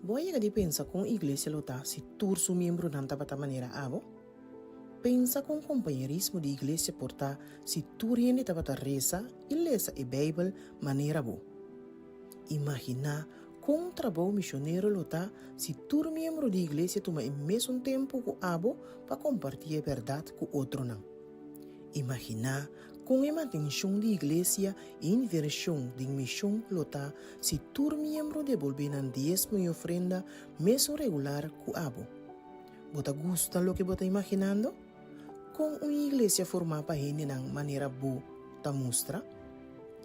Bo a yega di pensa kon iglesia lo ta si tur su miembronan tabata manera abo? Pensa kon kompañerismo di iglesia por ta si tur hende tabata resa i lesa e Beibel manera bo. Imaginá kon trabou misionero lo ta si tur miembro di iglesia tuma e mesun tempu ku abo pa kompartí e bèrdat ku otronan. Imaginá kon e mantenshon di iglesia i invershon den mishon lo ta si tur miembro debolbé nan diesmo i ofrenda mesun regular ku abo. Bo ta gusta loke bo ta imaginando? Kon un iglesia formá pa hendenan manera bo ta mustra?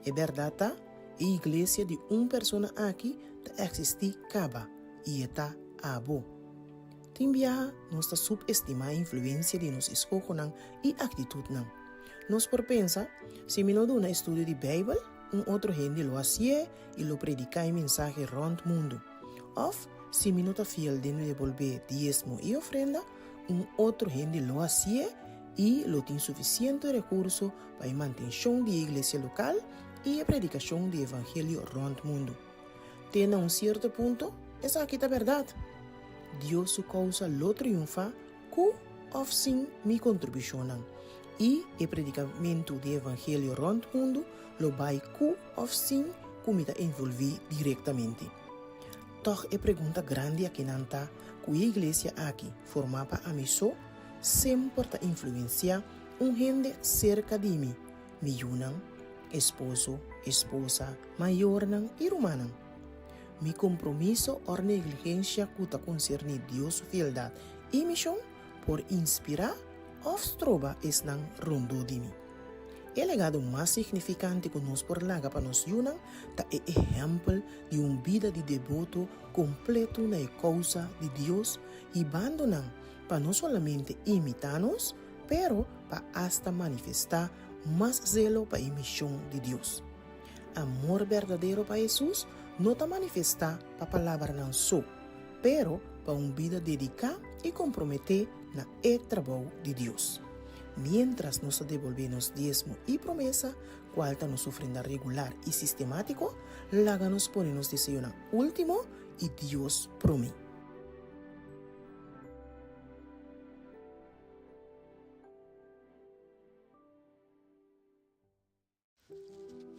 E bèrdat ta, e iglesia di un persona aki ta eksistí kaba, i e ta abo. Tin biaha nos ta subestimá e influensia di nos eskohonan i aktitutnan. Nos por pensa, Si mi no duna estudio di Beibel, un otro hende lo hasié i lo prediká e mensahe rònt mundu. Òf, si mi no ta fiel den debolbé diesmo i ofrenda, un otro hende lo hasié i lo tin sufisiente rekurso pa e mantenshon di e iglesia lokal i e predikashon di evangelio rònt mundu. Te na un sierto punto, esaki ta bèrdat. Dios su kousa lo triunfá ku òf sin mi kontribushonnan, i e predikamentu di evangelio rònt mundu lo bai ku òf sin ku mi ta envolví direktamente. Tòg e pregunta grandi akinan ta ku e iglesia aki, formá pa ami so, semper ta influensiá un hende serka di mi, mi yunan, esposo, esposa, mayornan i rumannan. Mi kompromiso òr negligensha ku ta konserní Dios su fieldat i mishon por inspirá òf stroba esnan rondó di mi. E legado mas signifikante ku nos por laga pa nos yunan ta e ehèmpel di un bida di deboto kompletu na e kousa di Dios hibando nan pa no solamente imitá nos, pero pa asta manifestá mas zelo pa e mishon di Dios. Amor berdadero pa Hesus no ta manifestá pa palabranan so, pero pa un bida dediká i komprometé na e trabou di Dios. Miéntras nos ta debolbé nos diesmo i promesa, kual ta nos ofrenda regular i sistemátiko, laga nos pone nos deseonan último i Dios promé.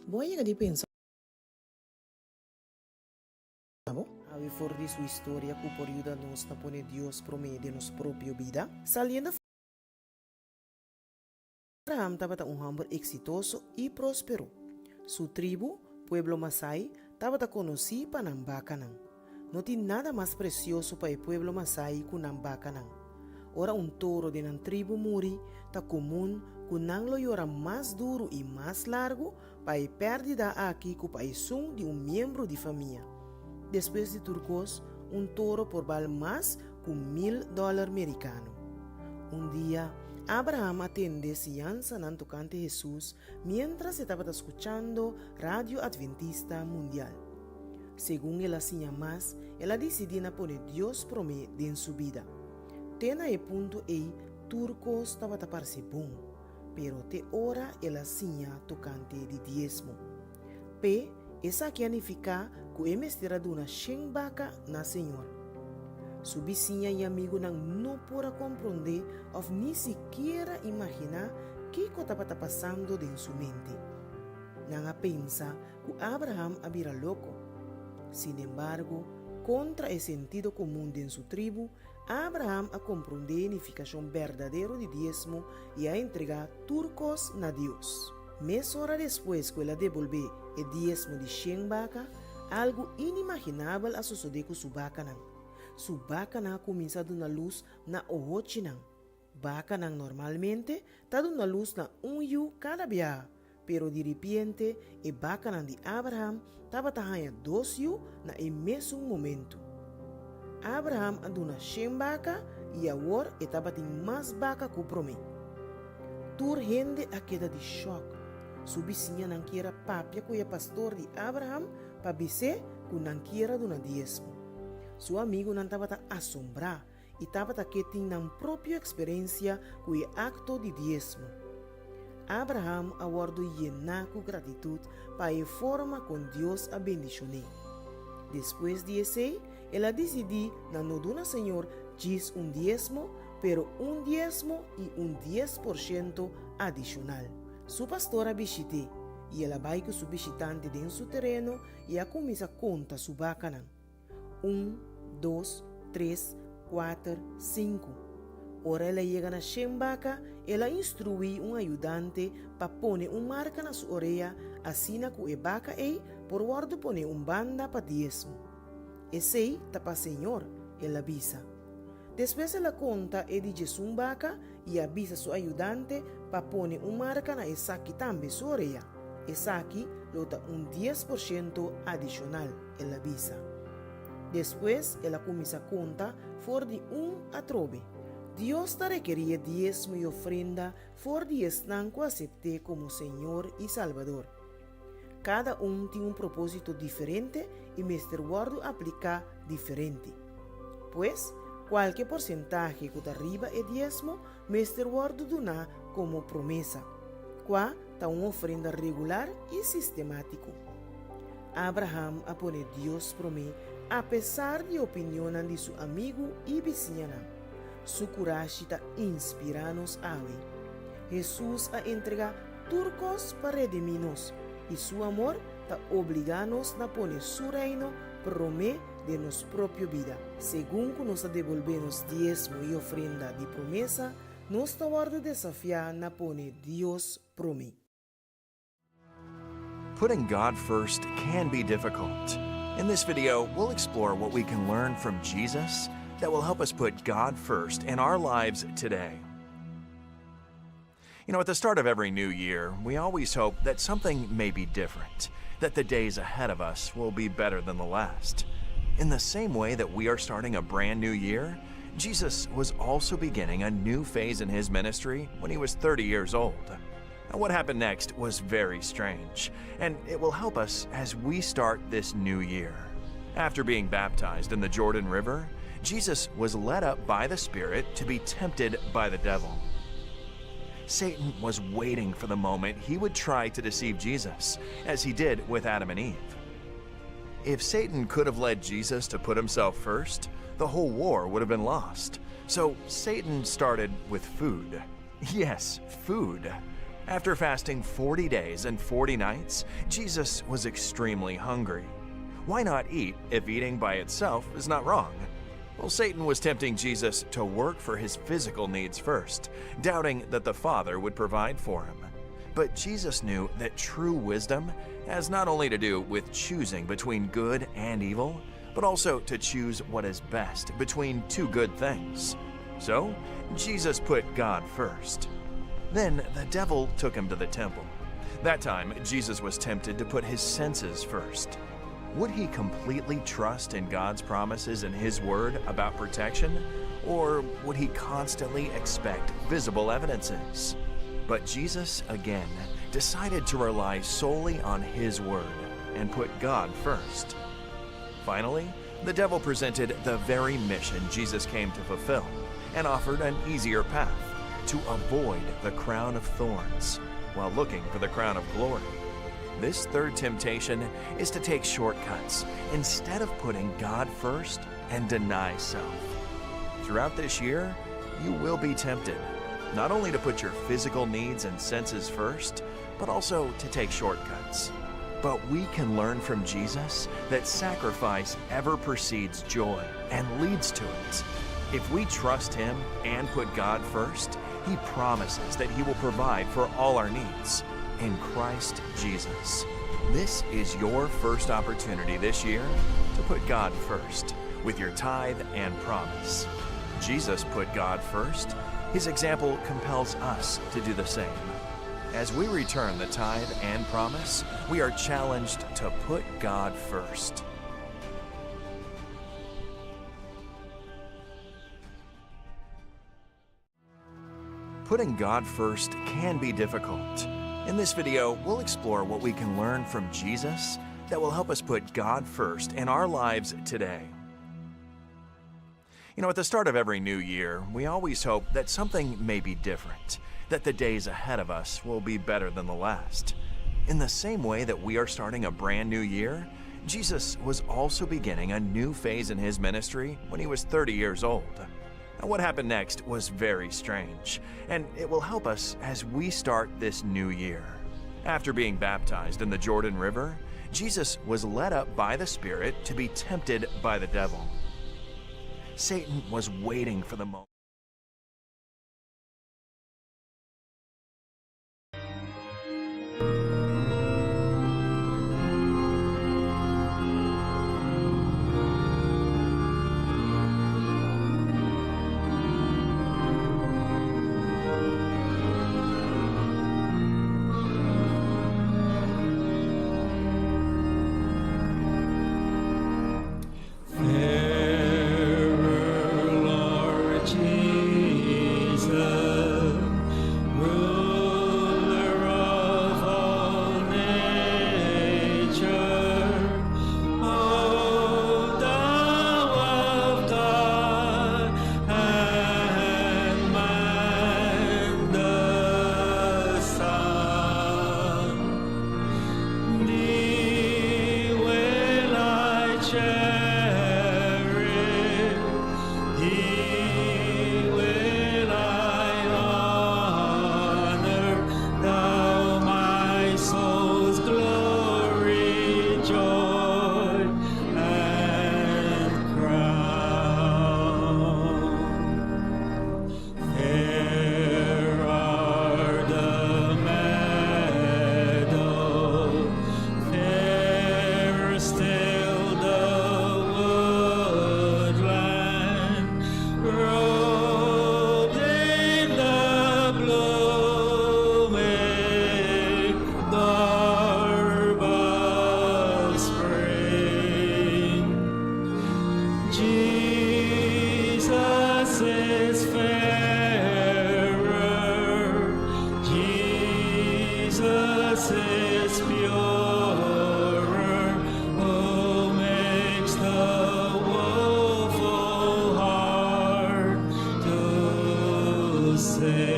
Bo a yega di pensa bo? Awe for di su historia ku por yuda nos na pone Dios promé den nos propio bida? Saliendo Abraham tabata un hòmber eksitoso i próspero. Su tribu, pueblo Masai, tabata konosí pa nan bakanan. No tin nada mas presioso pa e pueblo Masai ku nan bakanan. Ora un toro den nan tribu muri, ta komun ku nan lo yora mas duru i mas largu pa e pèrdida aki ku pa esun di un miembro di famia. Despues di tur kos, un toro por bal mas ku mil dòler merikano. Un dia, Abraham a tende siñansanan tokante Hesus miéntras e tabata skuchando Radio Adventista Mundial. Segun el a siña mas, el a disidí na pone Dios promé den su bida. Te na e punto ei tur kos tabata parse bon, pero te ora el a siña tokante di diesmo. P'e, esaki a nifiká ku e mester a duna shen baka na Señor. Su bisiña i amigunan no por a komprondé òf ni sikiera imaginá kiko tabata pasando den su mente. Nan a pensa ku Abraham a bira loko. Sinembargo, kontra e sentido komun den su tribu, Abraham a komprondé e nifikashon berdadero di diesmo i a entregá tur kos na Dios. Mesora despues ku el a debolbé e diesmo di shen baka, algu inimaginabel a sosodé ku su bakanan. Su bakanan a kuminsá duna lus na ohochinan. Bakanan normalmente ta duna lus na un yu kada biaha, pero diripiente e bakanan di Abraham tabata haña dos yu na e mesun momentu. Abraham a duna shen baka i awor e tabatin mas baka ku promé. Tur hende a keda di shòk. Su bisiñanan kier a papia ku e pastor di Abraham pa bis'é ku nan kier a duna diesmo. Su amigunan tabata asombrá i tabata ke tin nan propio eksperensia ku e akto di diesmo. Abraham a wòrdu yená ku gratitut pa e forma kon Dios a bendishon'é. Despues di esei, el a disidí na no duna Señor djis un diesmo, pero un diesmo i un 10% adishonal. Su pastor a bishit'é, i el a bai ku su bishitante den su tereno i a kuminsá konta su bakanan. Un, dos, tres, kuater, sinku. Ora el a yega na shen baka, el a instruí un ayudante pa pone un marka na su orea asina ku e baka ei por wòrdu pone un banda pa diesmo. Esei ta pa Señor, el a bisa. Despues el a konta e di djesun baka i a bisa su ayudante pa pone un marka na esaki tambe su orea. Esaki lo ta un 10% adishonal, el a bisa. Despues el a kuminsá konta for di un atrobe. Dios ta rekerí e diesmo i ofrenda for di esnan ku asept'é komo Señor i Salbador. Kada un tin un propósito diferente i mester wòrdu apliká diferente. Pues, kualke porsentahe ku ta riba e diesmo mester wòrdu duná komo promesa, kua ta un ofrenda regular i sistemátiko. Abraham a pone Dios promé apesar di opinionnan di su amigu i bisiñanan. Su kurashi ta inspirá nos awe. Hesus a entregá tur kos pa redimí nos, i su amor ta obligá nos na pone su Reino promé den nos propio bida. Segun ku nos ta debolbé nos diesmo i ofrenda di promesa, nos ta wòrdu desafiá na pone Dios promé. Putting God first can be difficult. In this video, we'll explore what we can learn from Jesus that will help us put God first in our lives today. You know, at the start of every new year, we always hope that something may be different, that the days ahead of us will be better than the last. In the same way that we are starting a brand new year, Jesus was also beginning a new phase in his ministry when he was 30 years old. Now, what happened next was very strange, and it will help us as we start this new year. After being baptized in the Jordan River, Jesus was led up by the Spirit to be tempted by the devil. Satan was waiting for the moment he would try to deceive Jesus, as he did with Adam and Eve. If Satan could have led Jesus to put himself first, the whole war would have been lost. So Satan started with food. Yes, food. After fasting 40 days and 40 nights, Jesus was extremely hungry. Why not eat if eating by itself is not wrong? Well, Satan was tempting Jesus to work for his physical needs first, doubting that the Father would provide for him. But Jesus knew that true wisdom has not only to do with choosing between good and evil, but also to choose what is best between two good things. So, Jesus put God first. Then the devil took him to the temple. That time, Jesus was tempted to put his senses first. Would he completely trust in God's promises and His word about protection, or would he constantly expect visible evidences? But Jesus, again, decided to rely solely on His word and put God first. Finally, the devil presented the very mission Jesus came to fulfill and offered an easier path to avoid the crown of thorns while looking for the crown of glory. This third temptation is to take shortcuts instead of putting God first and deny self. Throughout this year, you will be tempted not only to put your physical needs and senses first, but also to take shortcuts. But we can learn from Jesus that sacrifice ever precedes joy and leads to it. If we trust Him and put God first, He promises that He will provide for all our needs in Christ Jesus. This is your first opportunity this year to put God first with your tithe and promise. Jesus put God first. His example compels us to do the same. As we return the tithe and promise, we are challenged to put God first. Putting God first can be difficult. In this video, we'll explore what we can learn from Jesus that will help us put God first in our lives today. You know, at the start of every new year, we always hope that something may be different, that the days ahead of us will be better than the last. In the same way that we are starting a brand new year, Jesus was also beginning a new phase in his ministry when he was 30 years old. Now, what happened next was very strange, and it will help us as we start this new year. After being baptized in the Jordan River, Jesus was led up by the Spirit to be tempted by the devil. Satan was waiting for the moment. Fairer Lord Jesus, ruler of all nature, O thou of God and man the Son. Thee will I cherish, Thee will I honor, Thou my soul's glory, joy, and crown. Fair are the meadow, fairer still the woodland, robed in the blooming garb of spring. Jesus is fairer, Jesus is purer, who makes the woeful heart to sing.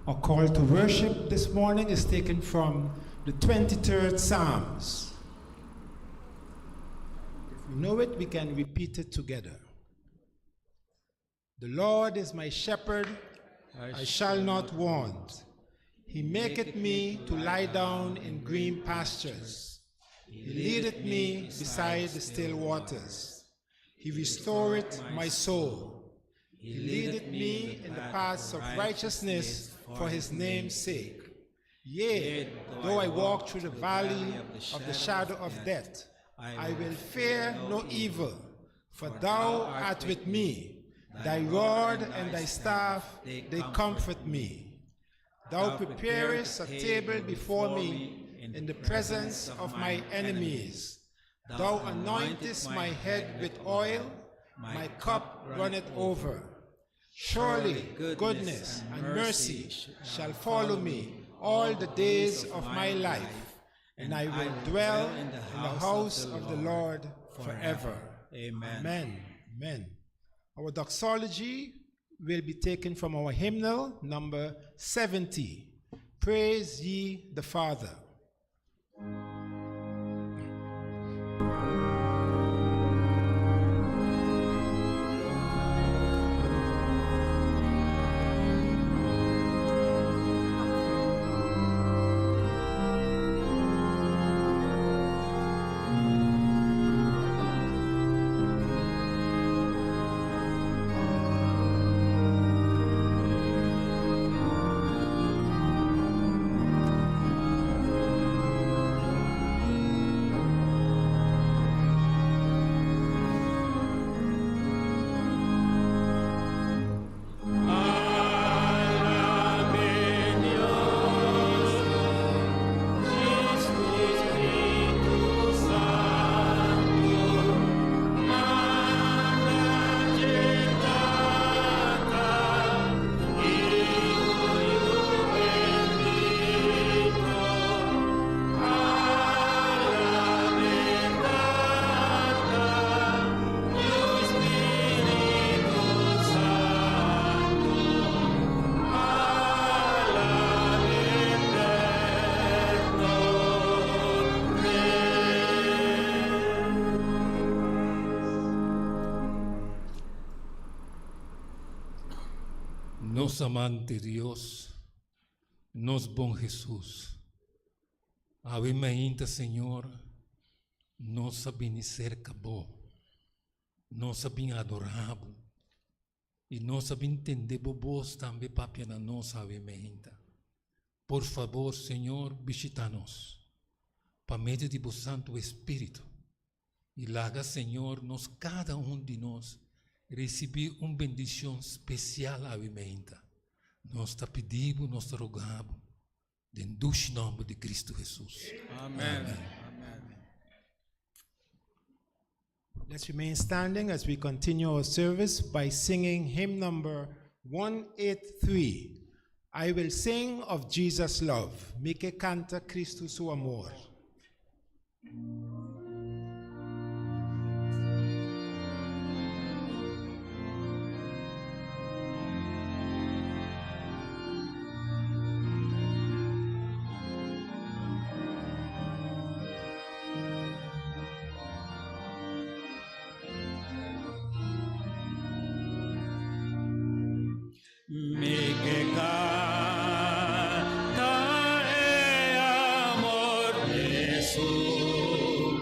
Our call to worship this morning is taken from the 23rd Psalms. If we know it, we can repeat it together. The Lord is my shepherd, I shall not want. He maketh me to lie down in green pastures. He leadeth me beside the still waters. He restoreth my soul. He leadeth me in the paths of righteousness for his name's sake. Yea, though I walk through the valley of the shadow of death, I will fear no evil, for thou art with me. Thy rod and thy staff, they comfort me. Thou preparest a table before me in the presence of my enemies. Thou anointest my head with oil, my cup runneth over. Surely goodness and mercy shall follow me all the days of my life, and I will dwell in the house of the Lord forever. Amen. Amen. Amen. Our doxology will be taken from our hymnal number 70. Praise ye the Father. Nos amante Dios, nos bon Hesus, awe mainta Señor, nos a bini serka Bo, nos a bin adorá Bo, i nos a bin tende Bo bos tambe papia na nos awe mainta. Por fabor, Señor, bishitá nos pa medio di Bo Santu Espíritu. I laga, Señor, nos kada un di nos risibí un bendishon spesial awe meinta. Nos ta pidi Bo, nos ta roga Bo, den dushi nòmber di Kristu Hesus. Amen. Let's remain standing as we continue our service by singing hymn number 183. I will sing of Jesus' love. Mi ke kanta Kristu su amor. Mi ke kanta e amor di Hesus,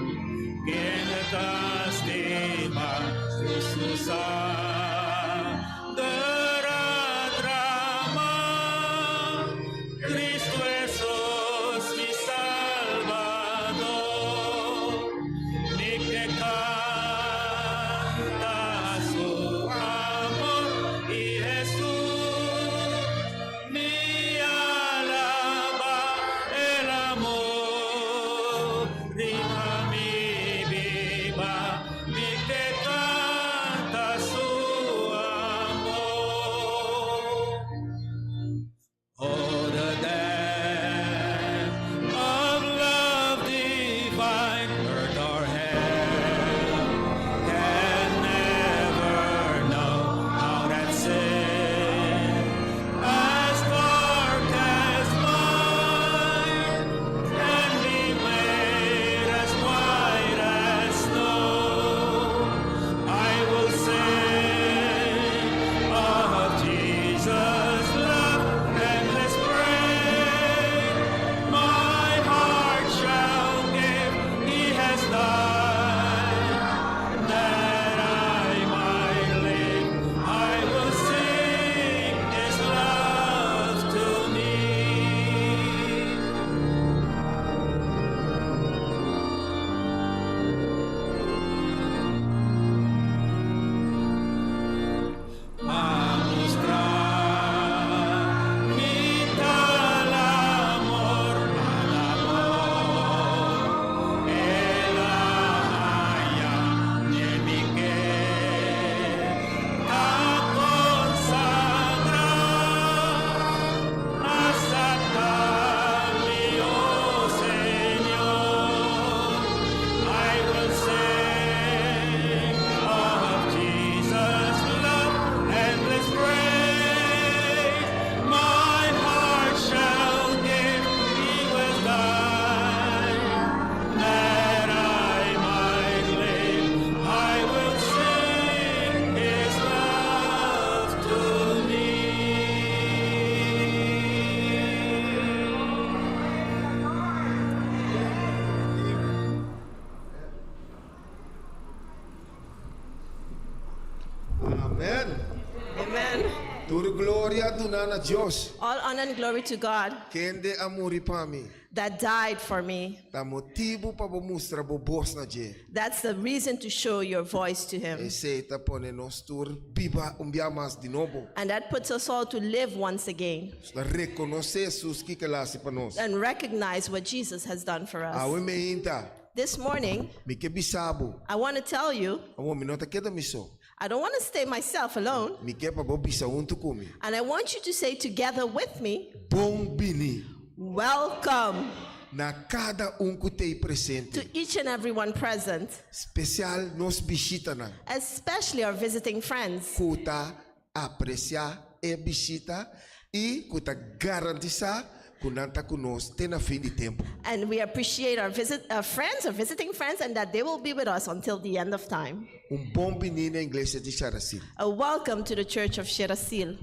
ken ta stima ku su sanger a drama. Kristu Hesus mi Salbador, mi ke kanta su amor i Hesus mi alaba el amor riba mi biba mi ke kanta su amor. Oh, the depth of love divine, earth or hell can never know how that sin as dark as mine can be made as white as snow. I will sing of Jesus' love, endless praise. My heart shall give, He has died, that I might live. I will sing His love to me. A mustra mi tal amor al amor el a haña mi ke ta konsagrá Aseptá mi, oh Señor. I will sing of Jesus' love, endless praise. My heart shall give, He will die, that I might live. I will sing His love to me. Amen. Amen. Tur gloria duna na Dios. All honor and glory to God Kende a muri pa mi. that died for me. Ta motibu pa bo mustra bo bos na dje. That's the reason to show your voice to Him. Esei ta pone nos tur biba un bia mas di nobo. And that puts us all to live once again Ta rekonosé Jesus kiko el a hasi pa nos. and recognize what Jesus has done for us. Awe mainta, This morning, mi ke bisa bo. I want to tell you, Awor mi no ta keda mi so. I don't want to stay myself alone. Mi ke pa bo bisa huntu ku mi. And I want you to say together with me, Bon bini welcome na kada un ku t'ei presente. to each and every one present, Spesial nos bishitanan. especially our visiting friends. Ku ta apresiá e bishita i ku ta garantisá ku nan ta ku nos te na fin di tempu. And we appreciate our visit, our friends, our visiting friends, and that they will be with us until the end of time. Un bon bini na Iglesia di Charasil. A welcome to the Church of Charasil.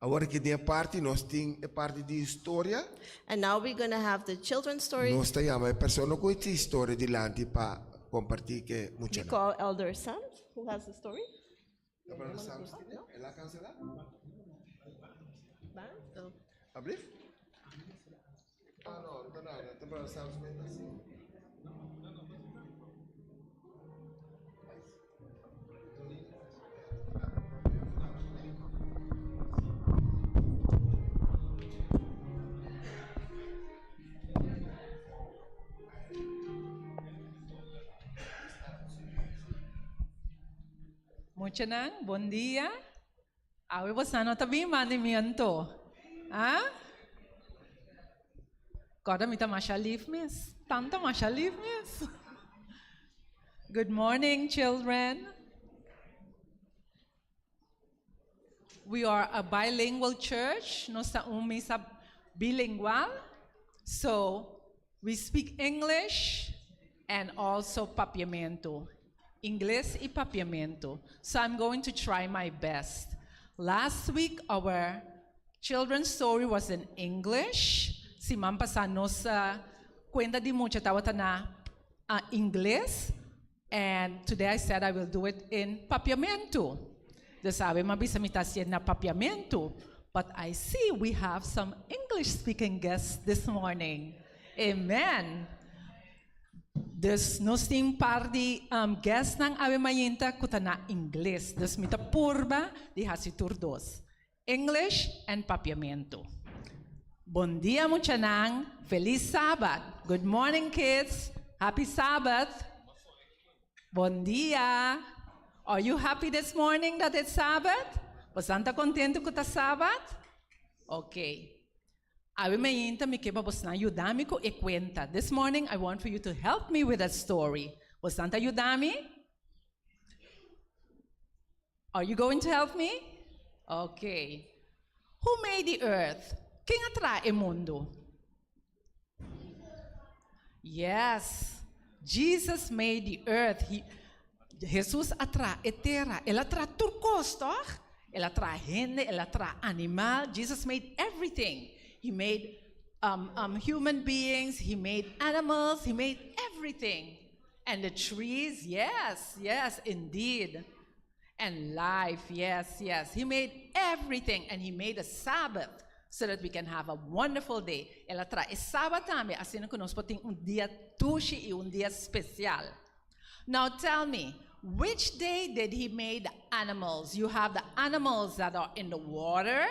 Awor aki den e parti nos tin e parti di historia. And now we're going to have the children's story. Nos ta yama e persona ku e tin historia dilanti pa kompartí ku e We muchanan. call Elder Sams, who has the story. Elder Sams tin e? El a kanselá? Oh. Ablief? Ah no, no ta nada. Ta Brother Sams mes ta si. Muchanan, bon dia. Awe boso no ta bin manda mi anto. Ah? Korda mi ta masha lief mes. Tanto masha lief mes. Good morning, children. We are a bilingual church. Nos ta un misa bilingual. So, we speak English and also Papiamento. Ingles y Papiamento. So I'm going to try my best. Last week, our children's story was in English. Siman pasá nos kuenta di mucha tabata na uh, Ingles. And today I said I will do it in Papiamento. Dus awe m'a bisa mi ta hasié na Papiamento. But I see we have some English-speaking guests this morning. Amen. Dus nos tin par di um, guestnan awe mainta ku ta na Ingles. Dus mi ta purba di hasi tur dos. English and Papiamento. Bon dia muchanan, felis Sabat. Good morning kids, happy Sabbath. Bon dia. Are you happy this morning that it's Sabbath? Boso ta kontentu ku ta Sabat? Okay. Awe mainta mi ke pa boso yuda mi ku e kuenta. This morning I want for you to help me with a story. Boso ta yuda mi? Are you going to help me? Okay. Who made the earth? Ken a traha e mundu? Yes. Jesus made the earth. He, Jesus a traha e tera. El a traha tur kos, toch? El a traha hende, el a traha animal. Jesus made everything. He made human beings, he made animals, he made everything. And the trees, yes, indeed. And life, yes. He made everything and he made a Sabbath so that we can have a wonderful day. El a traha e Sabat tambe, asina ku nos por tin un dia dushi i un dia spesial. Now tell me, which day did he make the animals? You have the animals that are in the water,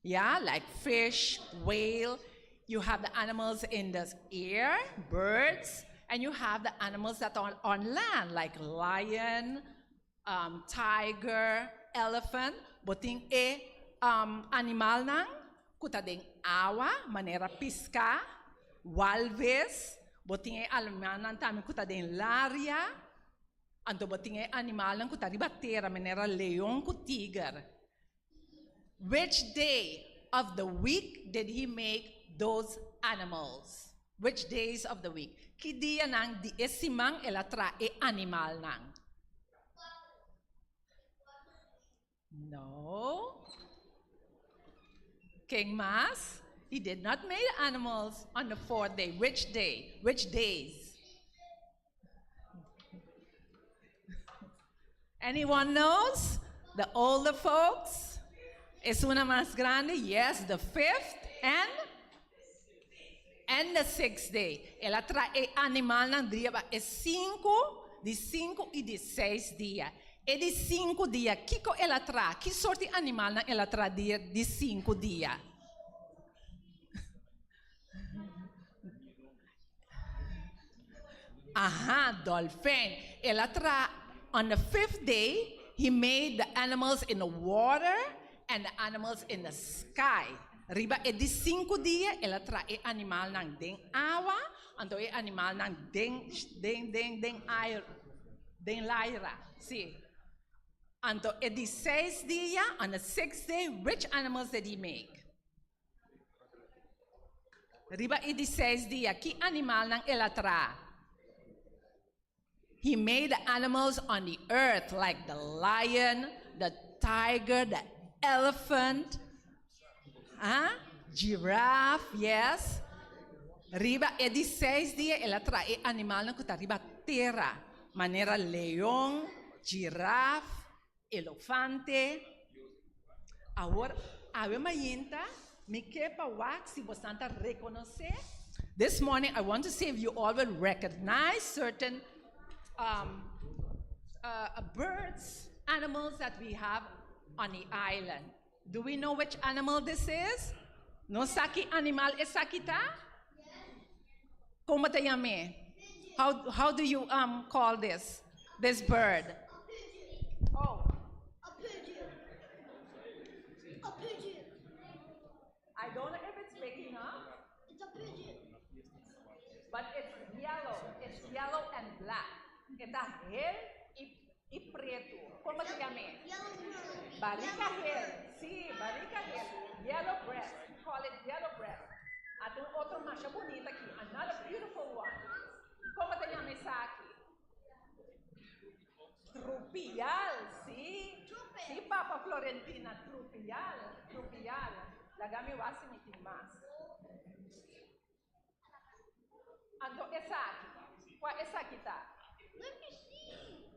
yeah, like fish, whale. You have the animals in the air, birds, and you have the animals that are on land, like lion, tiger, elephant. Bo tin e animalnan ku ta den awa, manera piská, walvis. Bo tin e animalnan tambe ku ta den laria. Anto bo tin e animalnan ku ta riba tera, manera leon ku tiger. Which day of the week did he make those animals? Which days of the week? Ki dianan di e siman el a traha e animalnan? No. Ken mas? He did not make the animals on the fourth day. Which day? Which days? Anyone knows? The older folks? Esunnan mas grandi? Yes, the fifth and the sixth day. El a traha e animalnan dia e sinku, di sinku i di seis dia. E di sinku dia, kiko el a traha? Ki sorto di animalnan el a traha dia di sinku dia? Aha, dolphin. El a traha, on the fifth day, he made the animals in the water and the animals in the sky. Riba e di sinku dia, el a traha e animalnan den awa, anto e animalnan den, den, den, den air, den laira. Si. Anto e di seis dia, on the sixth day, which animals did he make? Riba e di seis dia, ki animalnan el a traha? He made the animals on the earth like the lion, the tiger, the elephant. Ah? Giraffe, yes. Riba e di seis dia el a traha e animalnan ku ta riba tera, manera leon, giraf, elofante. Awor, awe mainta mi ke pa wak si bosan ta rekonosé. This morning I want to see if you all will recognize certain um, uh, birds, animals that we have on the island. Do we know which animal this is? Nos sa ki animal esaki ta? Kon bo ta yam'é? How, how do you um, call this? This bird? Oh. A pigeon. A pigeon. I don't know if it's waking up. It's a pigeon. But it's yellow. It's yellow and black. E ta hel i i pretu. Kon bo ta yam'é? Barika hel. Sí, barika hel. Yellow breast. We call it yellow breast. Ata un otro masha bunita aki. Another beautiful one. Kon bo ta yama esaki? Trupial, sí. Sí, Papa Florentina, trupial, trupial. Laga mi wak si mi tin mas. Anto esaki, kua esaki ta? Let me see.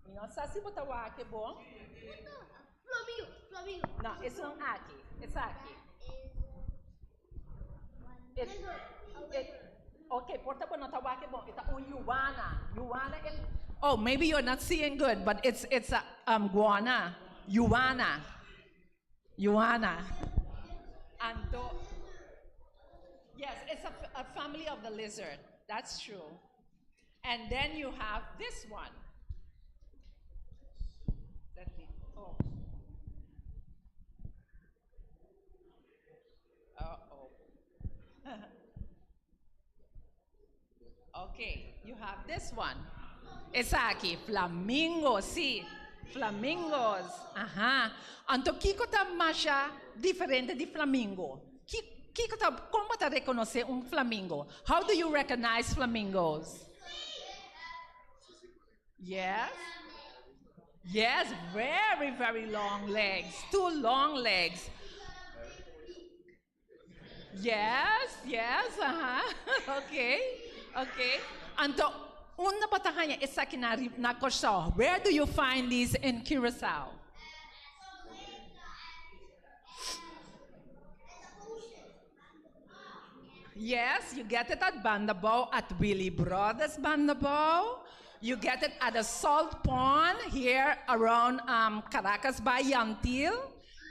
Mi no sa si bo ta wak e bon. What the? Flamingo, flamingo. No, esun aki, esaki. Is E, lizard, a e, lizard. okay, por ta bo no ta wak e bon. E ta un yuana. Yuana e, oh, maybe you're not seeing good, but it's, it's a um, guana. Yuana. Yuana. Anto, yes, it's a, a family of the lizard. That's true. And then you have this one. Let me, oh. Uh-oh. Okay, you have this one. Esaki, flamingo, sí. Flamingos. Aha. Anto kiko ta masha diferente di flamingo? Ki, kiko ta, kon bo ta rekonosé un flamingo? How do you recognize flamingos? Yes. Yes, very, very long legs. Two long legs. Yes, yes, aha. Okay, okay. Anto, unda bo ta haña esaki na, na Kòrsou? Where do you find these in Curaçao? Yes, you get it at Bandabou, at Willy Brothers Bandabou. You get it at the salt pond here around um, Caracas by Yantil.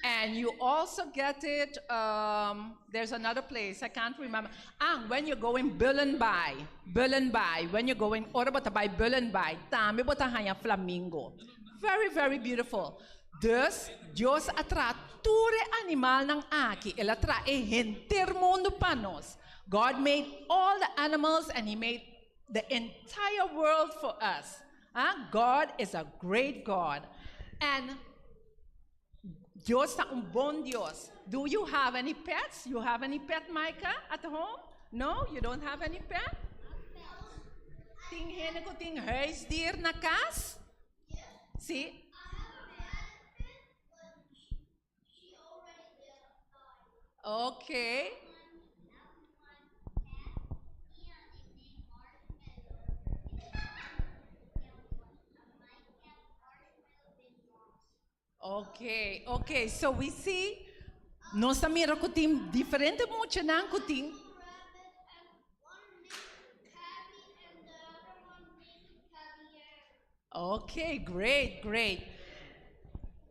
And you also get it, um, there's another place, I can't remember. Ah, when you go in Bullenbaai, Bullenbaai, when you go in ora bo ta bai Bullenbaai, tambe bo ta haña flamingo. Very, very beautiful. Dus, Dios a traha tur e animalnan aki. El a traha e henter mundu pa nos. God made all the animals and he made the entire world for us. Ah, God is a great God. And Dios ta un bon Dios. Do you have any pets? You have any pet, Micah, at home? No, you don't have any pet? Tin hende ku tin huisdier na kas? Sí. Okay. Okay, okay. So we see nos ta mira ku tin diferente muchanan ku tin Okay, great, great.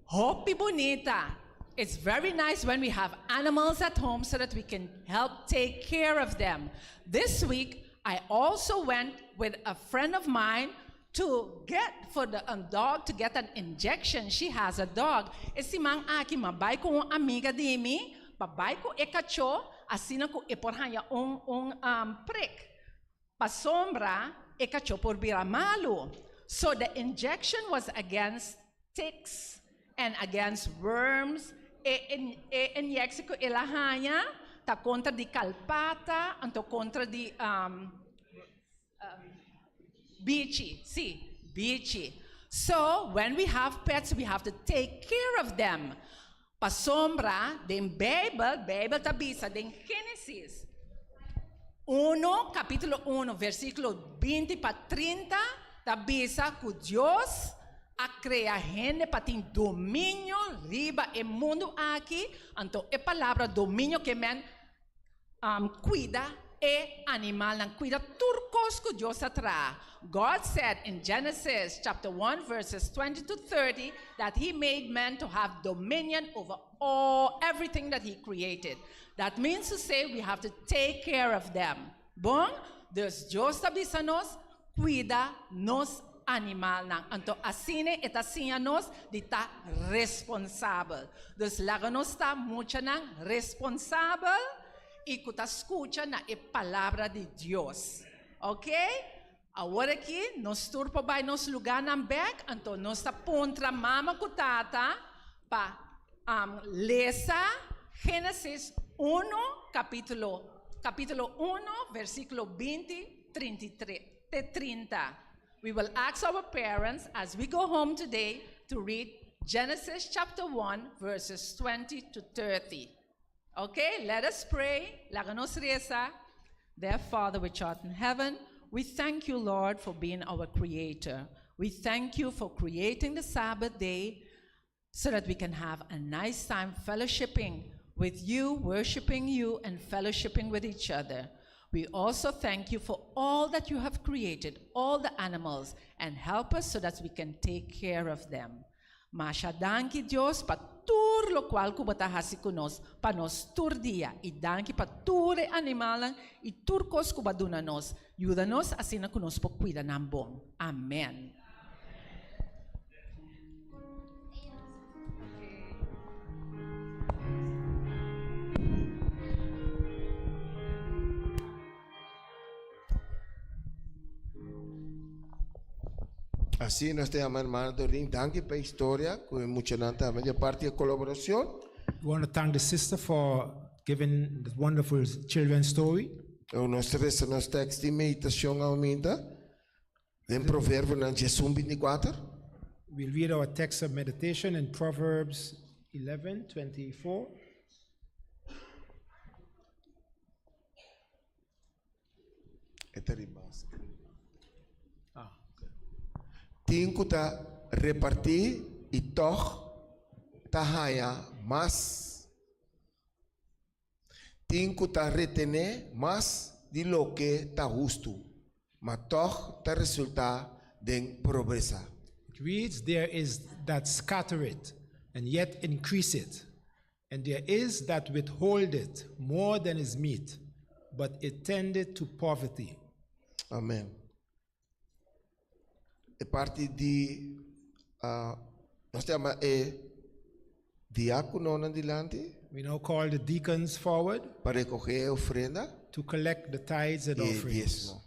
Hopi bunita. It's very nice when we have animals at home so that we can help take care of them. This week, I also went with a friend of mine to get for the um, dog to get an injection. She has a dog. E siman aki m'a bai ku un amiga di mi pa bai ku e kachó asina ku e por haña un un um, prik. Pasobra e kachó por bira malu. So the injection was against ticks and against worms. E e inyectie ku el a haña ta kontra di kalpata anto kontra di um, Bichi, sí, bichi. So, when we have pets, we have to take care of them. Pasobra den Beibel, Beibel ta bisa den Génesis 1, kapítulo 1, versíkulo 20 pa 30, ta bisa ku Dios a krea hende pa tin dominio riba e mundu aki, anto e palabra dominio ke men kuida e animalnan, kuida tur kos ku Dios a traha. God said in Genesis chapter 1 verses 20 to 30 that he made man to have dominion over all everything that he created. That means to say we have to take care of them. Bon, dus Dios ta bisa nos kuida nos animalnan. Anto asina e ta siña nos di ta responsabel. Dus laga nos ta muchanan responsabel i ku ta skucha na e palabra di Dios. Ok? Awor aki nos tur por bai nos lugánan bèk, anto nos ta puntra mama ku tata pa lesa Génesis uno kapítulo kapítulo uno versíkulo 20 33 te 30. We will ask our parents as we go home today to read Genesis chapter 1 verses 20 to 30. Okay, let us pray. Laga nos resa. Dear Father which art in heaven, we thank you, Lord, for being our creator. We thank you for creating the Sabbath day so that we can have a nice time fellowshipping with you, worshiping you, and fellowshipping with each other. We also thank you for all that you have created, all the animals, and help us so that we can take care of them. Masha danki Dios pa tur lokual ku bo ta hasi ku nos, pa nos tur dia. I danki pa tur e animalnan i tur kos ku bo a duna nos. Yuda nos asina ku nos por kuida nan bon. Amen. Asina nos ta yama hermana Doreen, danki pa e historia ku e muchanan tambe di e parti e kolaborashon. We want to thank the sister for giving this wonderful children's story. Nos ta resa nos tekst di meditashon awominta den Proverbionan 11, 24. We'll read our text of meditation in Proverbs 11, 24. E ta riba screen. Tin ku ta repartí i tòg ta haña mas. Tin ku ta retené mas di loke ta hustu, ma tòg ta resultá den pobresa. It reads, There is that scatter it, and yet increase it, and there is that withhold it more than is meet, but it tendeth to poverty. Amen. E parti di uh, nos ta yama e diákononan dilanti. We now call the deacons forward. Pa rekohé e ofrenda. To collect the tithes and I e offerings. diesmo.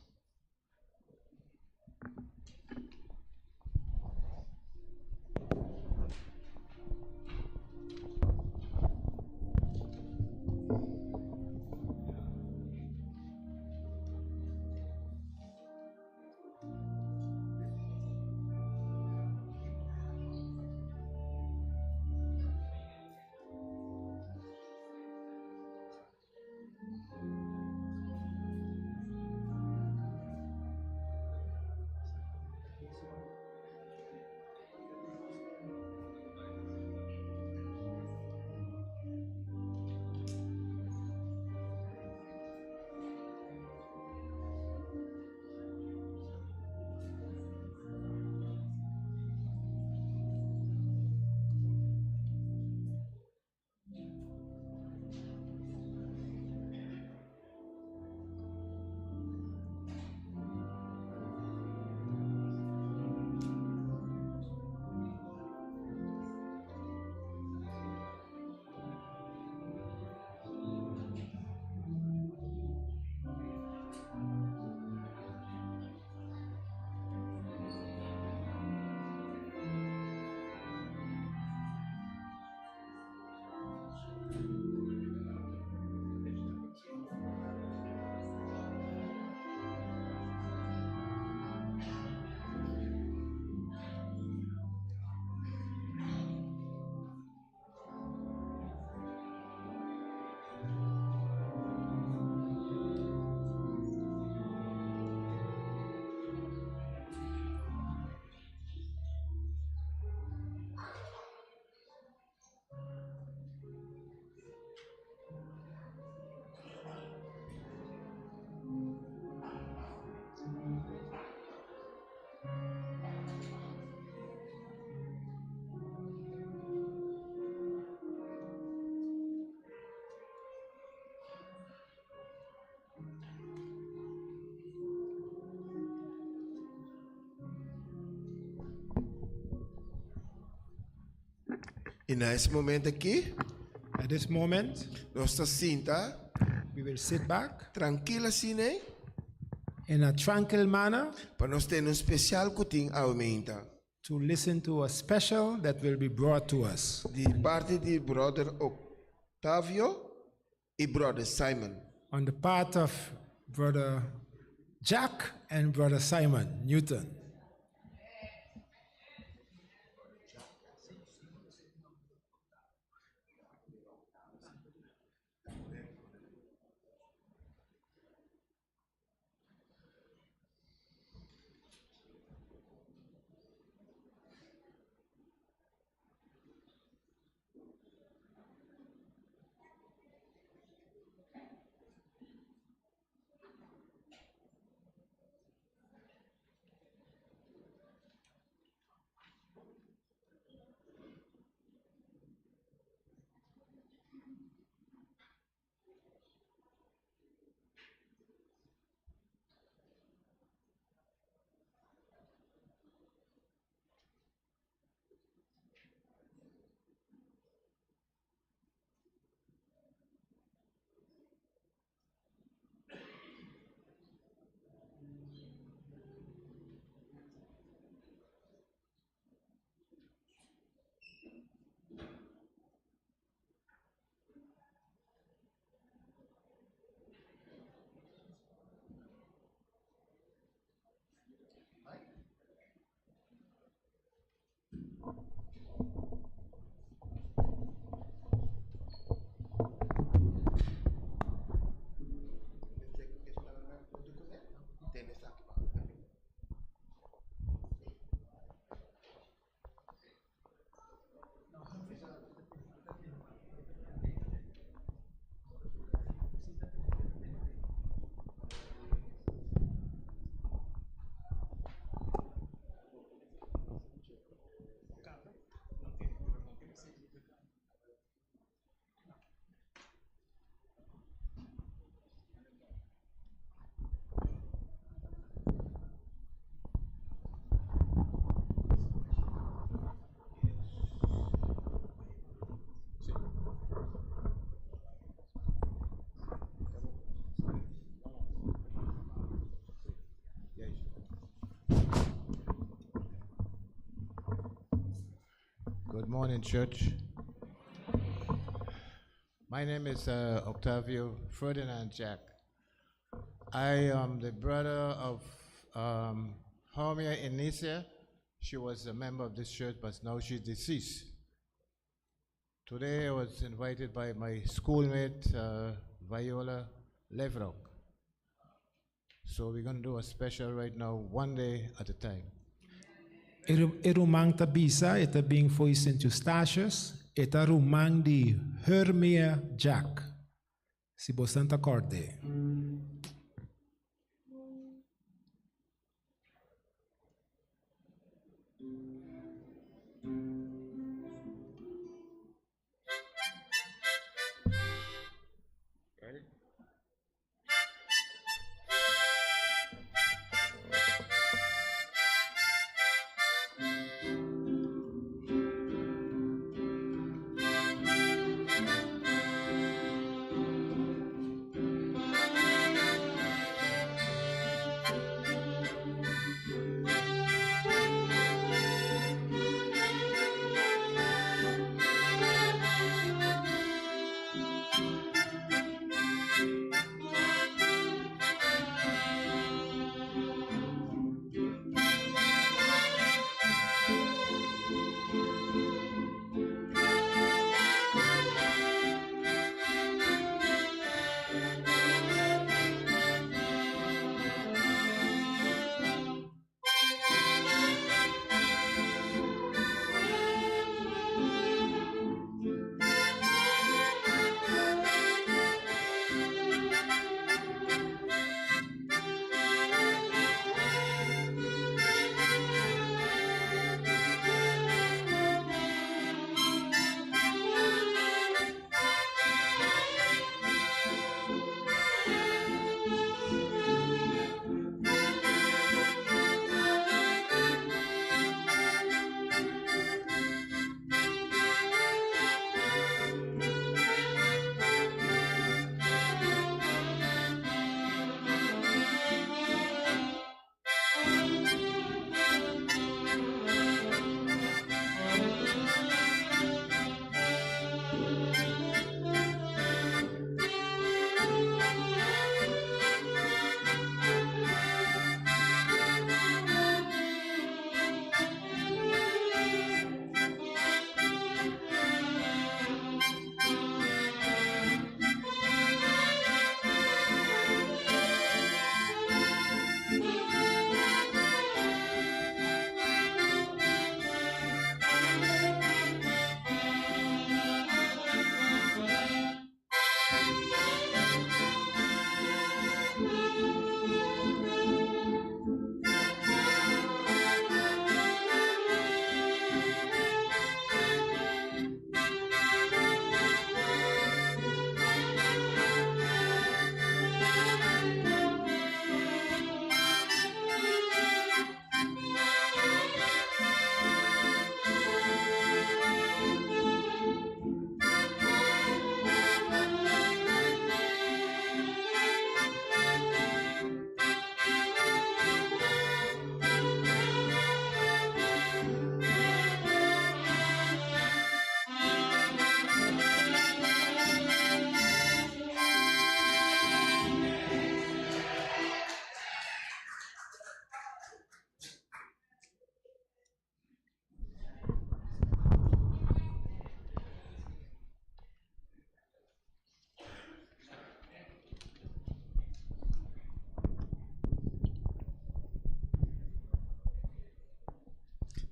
I na e momento aki, At this moment, nos ta sinta we will sit back trankil asina, ne? in a tranquil manner Pa nos tende un spesial ku tin awe mainta. to listen to a special that will be brought to us Di parti di brother Octavio i brother Simon. on the part of Brother Jack and Brother Simon Newton. Good morning, church. My name is Octavio Ferdinand Jack. I am the brother of Hermia Inicia. She was a member of this church, but now she's deceased. Today I was invited by my schoolmate, Viola Levrock. So we're going to do a special right now, one day at a time. E ruman ta bisa, e ta bin for di St. Eustatius, e ta ruman di Hermia Jack. Si bo ta kòrd'é.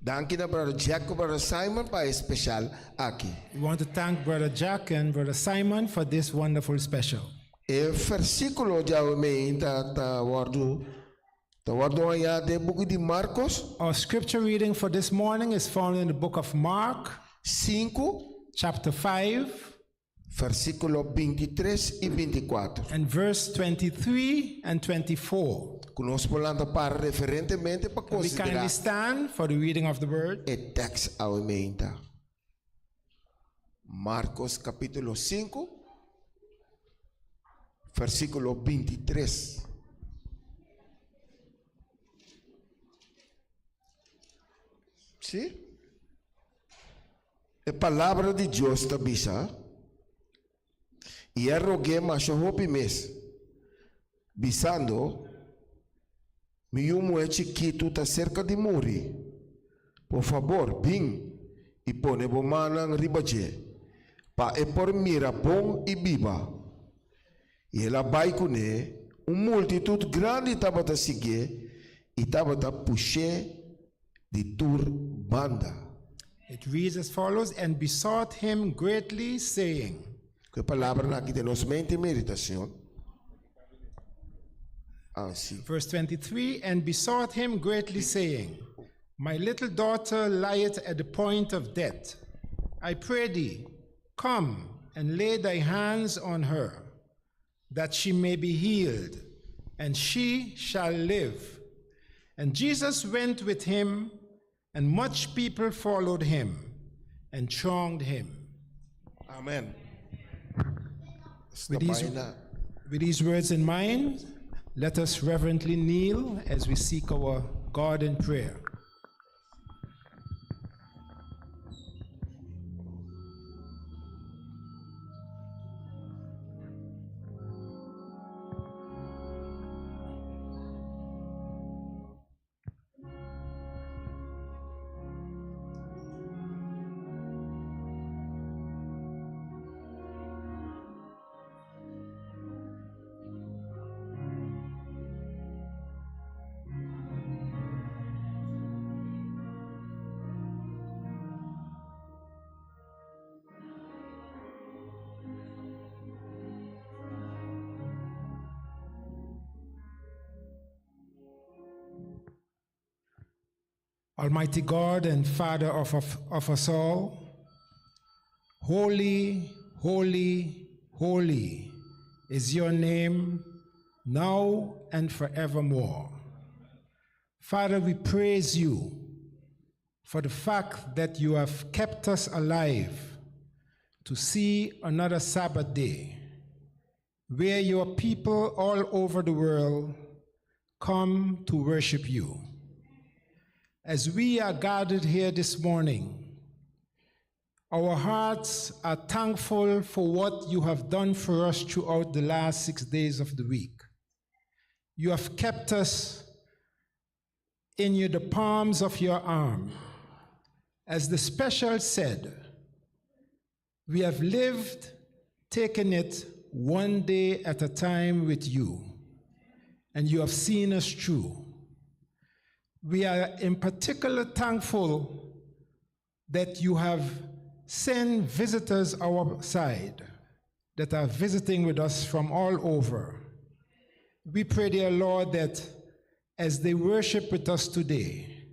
Danki na Brother Jack ku Brother Simon pa e special aki. We want to thank Brother Jack and Brother Simon for this wonderful special. E versíkulo djawe meinta ta wòrdu ta wòrdu hañá den buki di Markos Our scripture reading for this morning is found in the book of Mark, 5, chapter 5, versíkulo 23 i 24. and verse 23 and 24. Ku nos por lanta para referentemente pa We konsiderá kindly stand for the reading of the word. e tekst awe meinta. Markos kapítulo 5, versíkulo 23. Sí? E palabra di Dios ta bisa, I a rog'é masha hopi mes, bisando, Mi yu muhé chikitu ta serka di muri. Por fabor, bin i pone bo mannan riba dje, pa e por mira bon i biba. I el a bai kuné, un multitut grandi tabata siguié i tabata push'é di tur banda. It reads as follows And besought him greatly, saying, Ku e palabranan aki den nos mente i meditashon, ah, si. Verse 23 And besought him greatly, saying, My little daughter lieth at the point of death. I pray thee, come and lay thy hands on her, that she may be healed, and she shall live. And Jesus went with him, and much people followed him and thronged him. Amen. With these, with these words in mind, let us reverently kneel as we seek our God in prayer. Almighty God and Father of, of, of us all, holy, holy, holy is your name now and forevermore. Father, we praise you for the fact that you have kept us alive to see another Sabbath day where your people all over the world come to worship you. As we are gathered here this morning, our hearts are thankful for what you have done for us throughout the last 6 days of the week. You have kept us in your, the palms of your arm. As the special said, we have lived taking it one day at a time with you, and you have seen us through. We are in particular thankful that you have sent visitors our side that are visiting with us from all over. We pray, dear Lord, that as they worship with us today,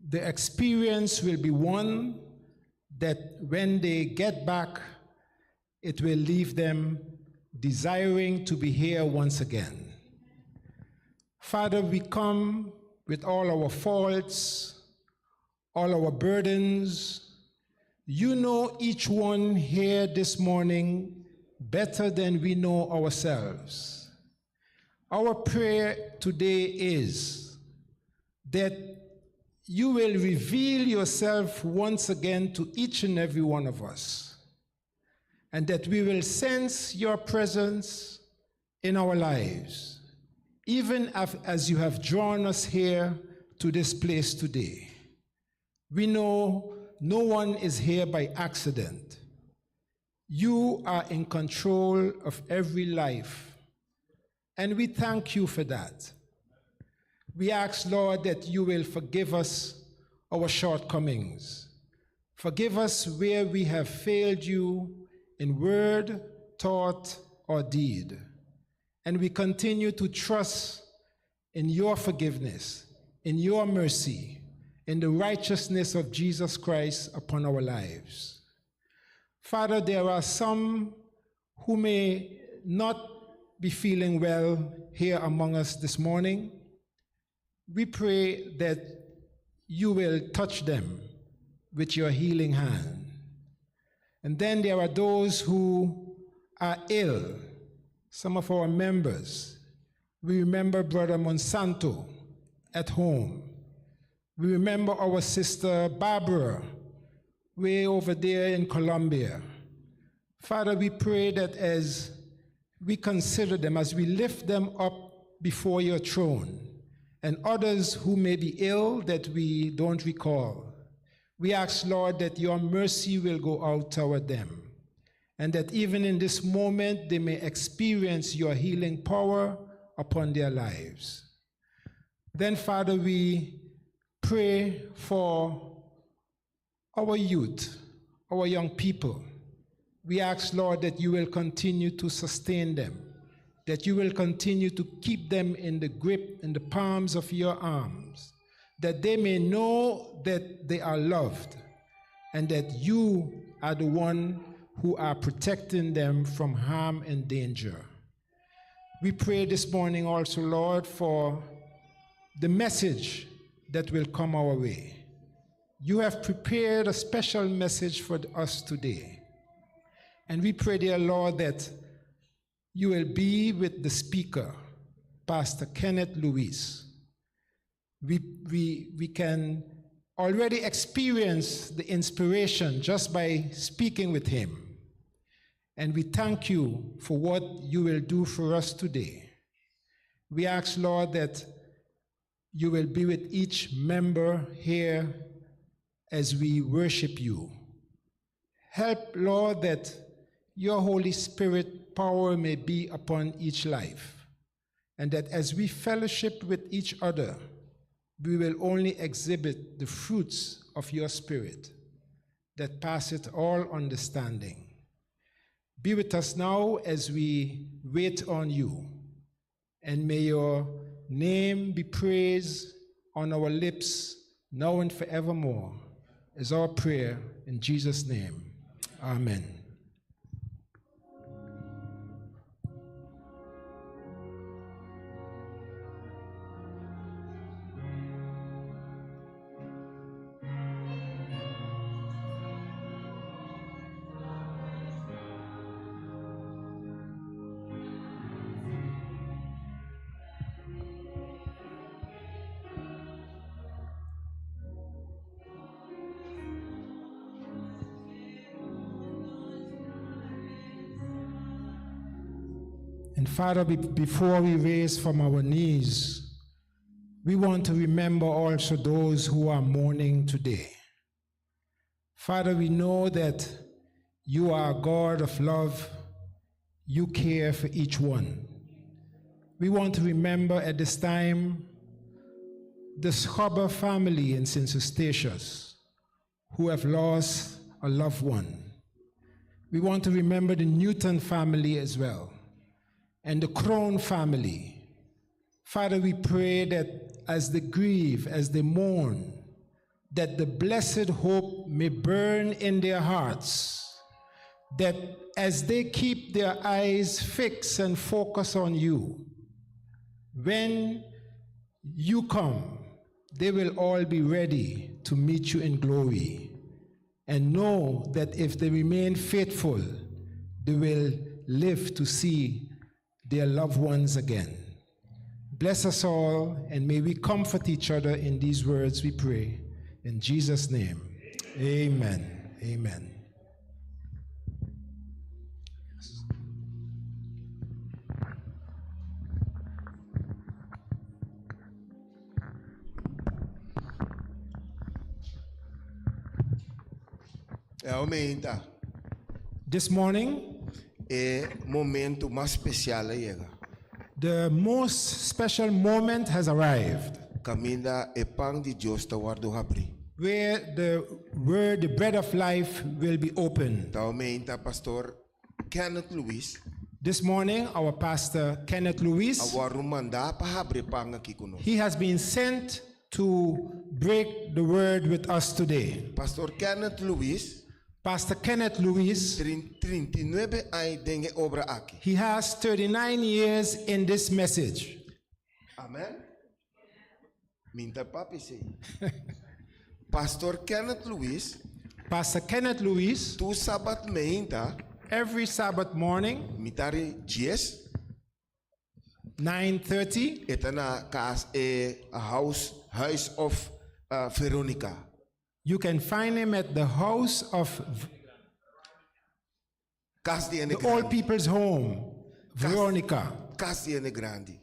the experience will be one that when they get back, it will leave them desiring to be here once again. Father, we come with all our faults, all our burdens. You know each one here this morning better than we know ourselves. Our prayer today is that you will reveal yourself once again to each and every one of us, and that we will sense your presence in our lives, even as you have drawn us here to this place today. We know no one is here by accident. You are in control of every life, and we thank you for that. We ask, Lord, that you will forgive us our shortcomings. Forgive us where we have failed you in word, thought, or deed. And we continue to trust in your forgiveness, in your mercy, in the righteousness of Jesus Christ upon our lives. Father, there are some who may not be feeling well here among us this morning. We pray that you will touch them with your healing hand. And then there are those who are ill, some of our members. We remember Brother Monsanto at home. We remember our sister Barbara, way over there in Colombia. Father, we pray that as we consider them, as we lift them up before your throne, and others who may be ill that we don't recall, we ask, Lord, that your mercy will go out toward them, and that even in this moment they may experience your healing power upon their lives. Then, Father, we pray for our youth, our young people. We ask, Lord, that you will continue to sustain them, that you will continue to keep them in the grip, in the palms of your arms, that they may know that they are loved and that you are the one who are protecting them from harm and danger. We pray this morning also, Lord, for the message that will come our way. You have prepared a special message for us today. And we pray, dear Lord, that you will be with the speaker, Pastor Kenneth Lewis. We, we, we can already experience the inspiration just by speaking with him. And we thank you for what you will do for us today. We ask, Lord, that you will be with each member here as we worship you. Help, Lord, that your Holy Spirit power may be upon each life, and that as we fellowship with each other, we will only exhibit the fruits of your Spirit that passeth all understanding. Be with us now as we wait on you, and may your name be praised on our lips now and forevermore, is our prayer in Jesus' name. Amen. And Father, before we raise from our knees, we want to remember also those who are mourning today. Father, we know that you are a God of love. You care for each one. We want to remember at this time the Schobber family in St. Eustatius who have lost a loved one. We want to remember the Newton family as well and the Crone family. Father, we pray that as they grieve, as they mourn, that the blessed hope may burn in their hearts, that as they keep their eyes fixed and focus on you, when you come, they will all be ready to meet you in glory and know that if they remain faithful, they will live to see their loved ones again. Bless us all, and may we comfort each other in these words, we pray. In Jesus' name, amen. Amen. Awe mainta. This morning, E momento mas spesial a yega. The most special moment has arrived. Kaminda e pan di Dios ta wòrdu habrí. where the word, the bread of life, will be opened. Awe mainta pastor Kenneth Lewis This morning, our pastor Kenneth Lewis, a wòrdu mandá pa habri pan aki ku nos. he has been sent to break the word with us today. Pastor Kenneth Lewis, Pastor Kenneth Lewis, 39 aña den e obra aki. he has 39 years in this message. Amen. Mi n' ta papia esei. Pastor Kenneth Lewis, Pastor Kenneth Lewis, tur sabat mainta, every Sabbath morning, mitar'i 10, 9:30, e ta na kas e house House of uh, Veronica. you can find him at the house of V- Kas di the old grandi. people's home, Veronica. Kas di hende grandi.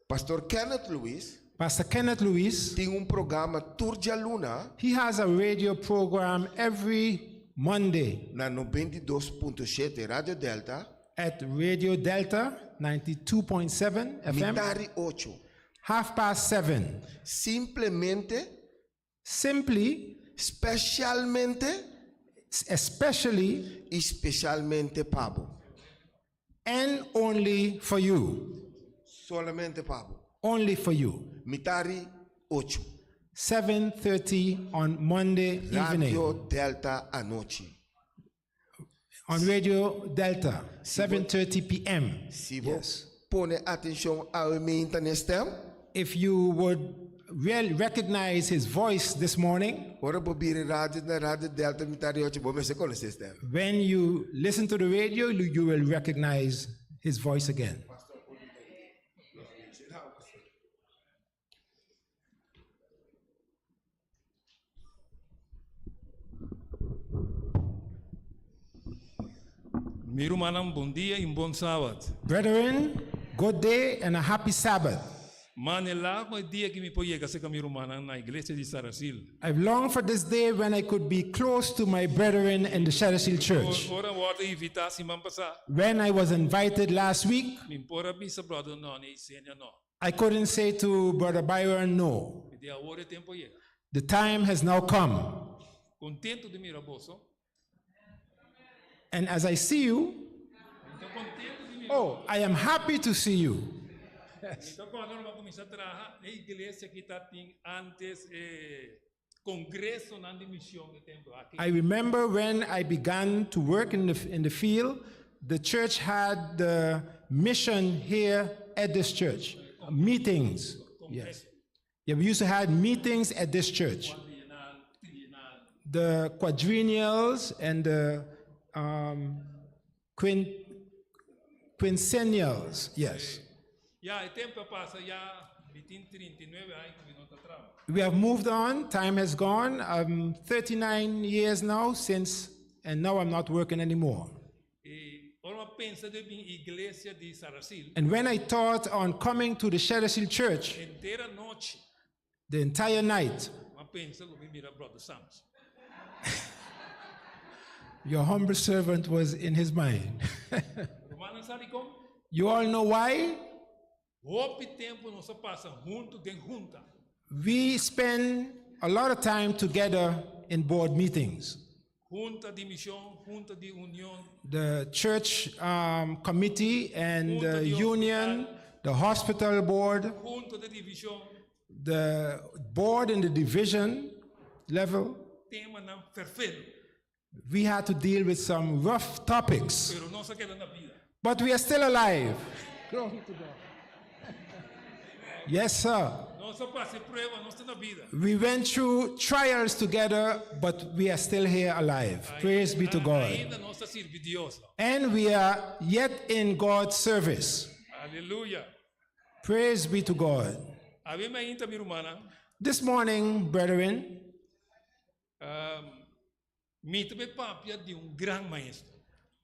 Pastor Kenneth Lewis Pastor Kenneth Lewis, tin un programa tur djaluna he has a radio program every Monday na 92.7 Radio Delta, at Radio Delta 92.7 FM, mitar'i 8. 7:30. Simplemente, Simply, spesialmente especially, i spesialmente pa bo. and only for you. Solamente pa bo. Only for you. Mitar'i 8. 7:30 on Monday evening Radio Delta anochi. on Radio Delta, 7:30 p.m. Si bo pone atenshon awe mainta na e stèm, If you would real recognize his voice this morning, ora bo bira radio na Radio Delta mitar'i 8, bo mester konosé e stèm. when you listen to the radio, you you will recognize his voice again. Mi rumannan, bon dia i bon sabat. Brethren, good day and a happy Sabbath. M'a anhelá e dia ku mi por yega serka mi rumannan na iglesia di Sarasil. I've longed for this day when I could be close to my brethren in the Shadowsil Church. Ora mi a wòrdu invitá siman pasá, When I was invited last week, mi n' por a bisa brother Noni Senior no. I couldn't say to Brother Byron no. Mi di awor e tempu a yega. The time has now come. Kontentu di mira boso. And as I see you, Mi ta kontentu di mira. oh, I am happy to see you. Anto ora mi a kuminsá traha, e iglesia aki tabatin antes eh, kongresonan di mishon e tempu aki. I remember when I began to work in the field, the church had the mission here at this church, meetings. Yes. Yeah, we used to have meetings at this church. Quadrienal, trienal. The quadrennials and the quincennials. Yes. Ya, e tempu a pasa ya 20, 39 aña ku mi no ta traha. We have moved on. Time has gone. I'm 39 years now since, and now I'm not working anymore. I ora mi a pensa di bin iglesia di Sarasil, And when I thought on coming to the Shadowsil Church henter anochi, the entire night, m'a pensa ku mi mira Brother Sams. your humble servant was in his mind. Rumannan sabi kon? You all know why? Hopi tempu nos a pasa huntu den hunta. We spend a lot of time together in board meetings. Hunta di mishon, hunta di union, The church committee and the union, the hospital board, hunta di divishon, the board in the division level. Temanan fèrfelu. We had to deal with some rough topics, Pero nos a keda na bida. but we are still alive. Glory to God. Yes, sir. Nos a pasa prueba, nos ta na bida. We went through trials together, but we are still here alive. Praise be to God. Ainda nos ta sirbi Dios. And we are yet in God's service. Aleluya. Praise be to God. Awe mainta mi rumannan. This morning, brethren, Mi ta bai papia di un gran maestro.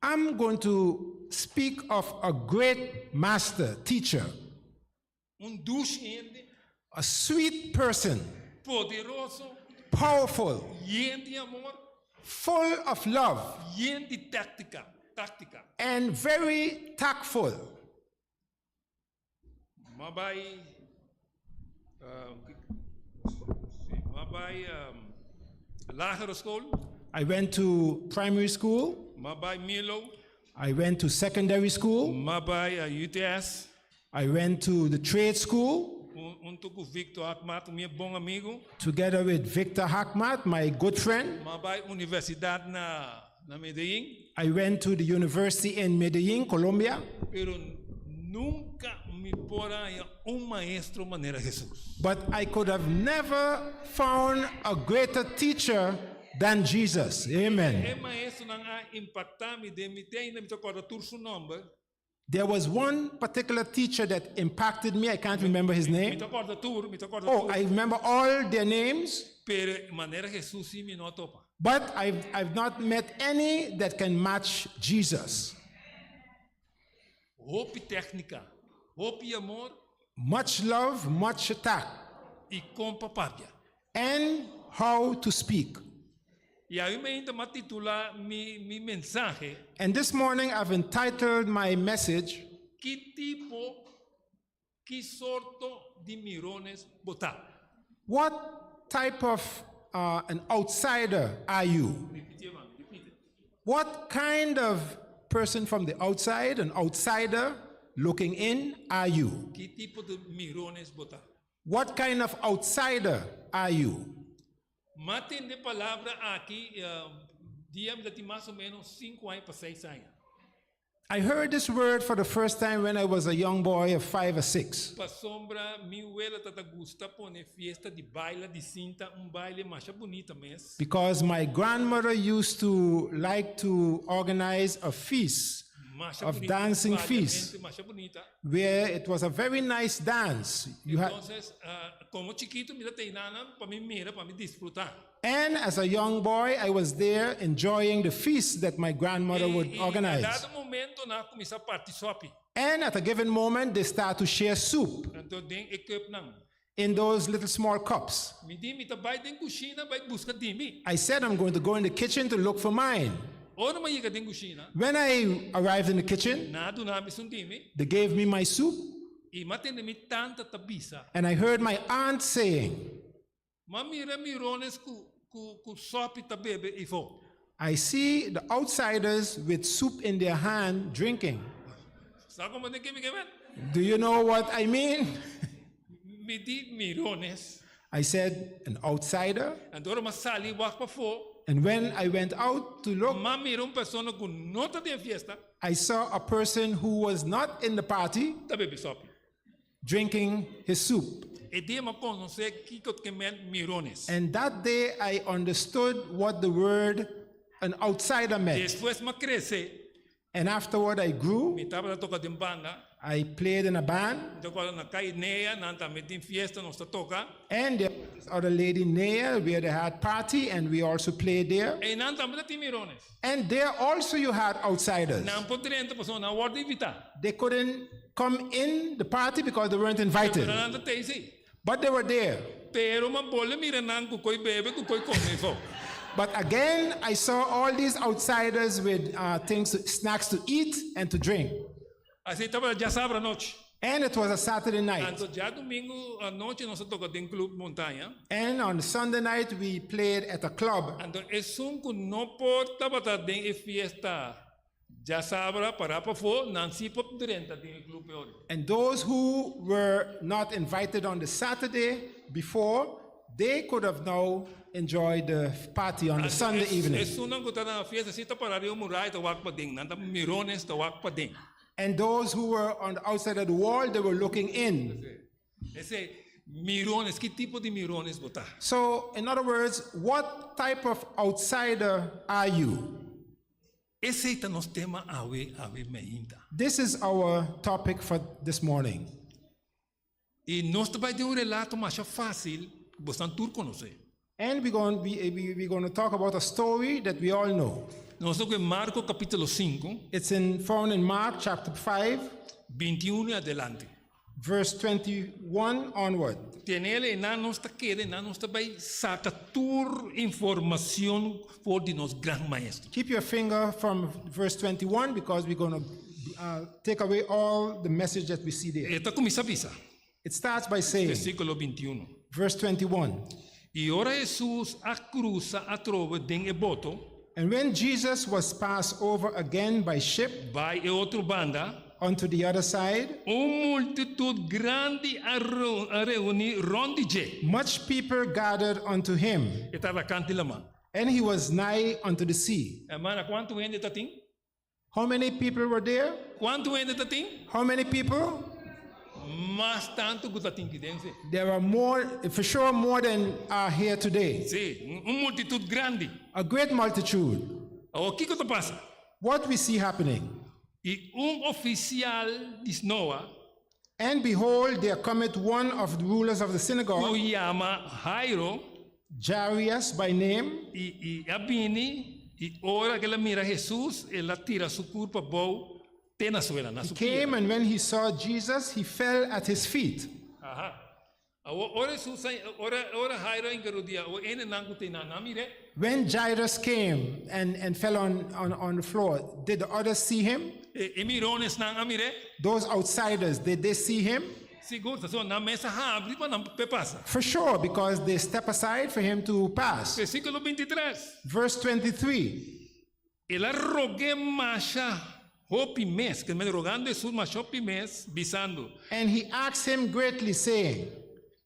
I'm going to speak of a great master, teacher, Un dushi hende, a sweet person, poderoso, powerful, yen di amor, full of love, yen di táktika, táktika. and very tactful. M'a bai, si, m'a bai um, lagere school, I went to primary school. m'a bai Milo, I went to secondary school. m'a bai UTS, I went to the trade school huntu ku Victor Akmat, mi bon amigu. together with Victor Hackmat, my good friend. M'a bai universidat na na Medellín, I went to the university in Medellin, Colombia. Pero nunka mi por a haña un maestro manera Jesus. But I could have never found a greater teacher than Jesus. Amen. E maestronan a impaktá mi den mi te ainda mi ta kòrda tur su nòmber. There was one particular teacher that impacted me. I can't remember his Mi name. ta kòrda tur, mi ta kòrda Oh, tur. I remember all their names, Pero manera Jesus sí mi no a topa. but I've not met any that can match Jesus. Hopi téknika, hopi amor Much love, much tact, i kon pa papia. And how to speak. I awe mainta m'a titulá mi mi mensahe And this morning I've entitled my message, Ki tipo, ki sorto di mirones bo ta? What Type of an Outsider Are You? Ripití, mami, ripití. What kind of person from the outside, an outsider looking in, are you? Ki tipo di mirones bo ta? What kind of outsider are you? M'a tende e palabra aki dia mi tabatin mas o ménos sinku aña pa seis aña. I heard this word for the first time when I was a young boy of 5 or 6. Pasobra mi wela tabata gusta pone fiesta di baile di sinta, un baile masha bunita mes. Because my grandmother used to like to organize a feast Masha of bunita, dancing feast masha bunita. Where it was a very nice dance. You had, Entonses, komo chikitu mi tabata einan pa mi mira, pa mi disfrutá. And as a young boy, I was there enjoying the feast that my grandmother would I, i organize. dado momento nan a kuminsá parti sòpi. And at a given moment, they start to share soup Anto den e cupnan. In those little small cups. Mi di mi ta bai den kushina bai buska di mi. I said, "I'm going to go in the kitchen to look for mine." Ora m'a yega den kushina, When I arrived in the kitchen, nan a duna mi esun di mi. They gave me my soup, I m'a tende mi tanta ta bisa. And I heard my aunt saying, M'a mira mirones ku ku ku sòpi ta bebe eifó. "I see the outsiders with soup in their hand drinking." Sa kon mi ke men? Do you know what I mean? Mi di mirones. I said, "An outsider?" Anto ora m'a sali wak pafó. And when I went out to look, M'a mira un persona ku no ta den fiesta, I saw a person who was not in the party ta bebe sòpi. Drinking his soup. E dia m'a konosé kiko ke men mirones. And that day I understood what the word "an outsider" meant. Despues m'a krese, And afterward I grew. mi tabata toka den banda. I played in a band. Anto na Kai Nea, nan tambe tin fiesta, nos ta toka. And there was this other lady, Nea, where they had party, and we also played there. Einan tambe tabatin mirones. And there also you had outsiders. Nan no por drenta, pasobra nan no a wòrdu invitá. They couldn't come in the party because they weren't invited. Pero nan tabata ei sí. But they were there. Pero m'a bolbe mira nan ku kos di bebe, ku kos di kome eifó. But again, I saw all these outsiders with things, snacks to eat and to drink. Asina tabata djasabra anochi. And it was a Saturday night. Anto djadumingu anochi nos a toka den Club Montaña. And on Sunday night, we played at a club. Anto esun ku no por tabata den e fiesta djasabra pará pafó, nan sí por drenta den e klup ora. And those who were not invited on the Saturday before, they could have now enjoyed the party on the Sunday evening. Esunnan ku tabata na fiesta sí ta pará riba muraya ta wak paden, nan ta mirones ta wak paden. And those who were on the outside of the wall, they were looking in. Esei mirones, ki tipo di mirones bo ta? So, in other words, what type of outsider are you? Esei ta nos tema awe awe mainta. This is our topic for this morning. I nos ta bai den un relato mas fásil, boso tur konosé. And we're going to talk about a story that we all know. Nos ta den Marko kapítulo 5, It's found in Mark chapter 5, 21 i adelante. Verse 21 onward. Tene einan nos ta kere, einan nos ta bai saka tur informashon for di nos gran maestro. Keep your finger from verse 21 because we're going to take away all the message that we see there. E ta kuminsá bisa, It starts by saying, versíkulo 21. verse 21. I ora Hesus a krusa atrobe den e boto. And when Jesus was passed over again by ship. Bai e otro banda. Unto the other side. Un multitut grandi a reuní rònt di dje. Much people gathered unto him. E tabata kant'i laman. And he was nigh unto the sea. Hermana, kuantu hende ta tin? How many people were there? Kuantu hende ta tin? How many people? Mas tantu ku ta tin ki den si. There are more, for sure, more than are here today. Si, un multitut grandi. A great multitude. Awor kiko ta pasa? What we see happening? I un ofisial di snoa. And behold, there cometh one of the rulers of the synagogue. Ku yama Jairo. Jairus by name. I i a bini, i ora ku el a mira Hesus, el a tira su kurpa abou te na suela, na He su pia. came, and when he saw Jesus, he fell at his feet. Aha. Awor ora Hesus a, ora ora Jairo a hinka rudia, awor hendenan ku ta einan a mir'é. When Jairus came and, and fell on, on, on the floor, did the others see him? E e mironesnan a mir'é. Those outsiders, did they see him? Sigur, pasobra nan mes a habri pa nan p'e pasa. For sure, because they step aside for him to pass. Versíkulo bintitres. Verse 23. El a rog'é masha hopi mes, ke men rogando Hesus masha hopi mes, bisando. And he asked him greatly, saying.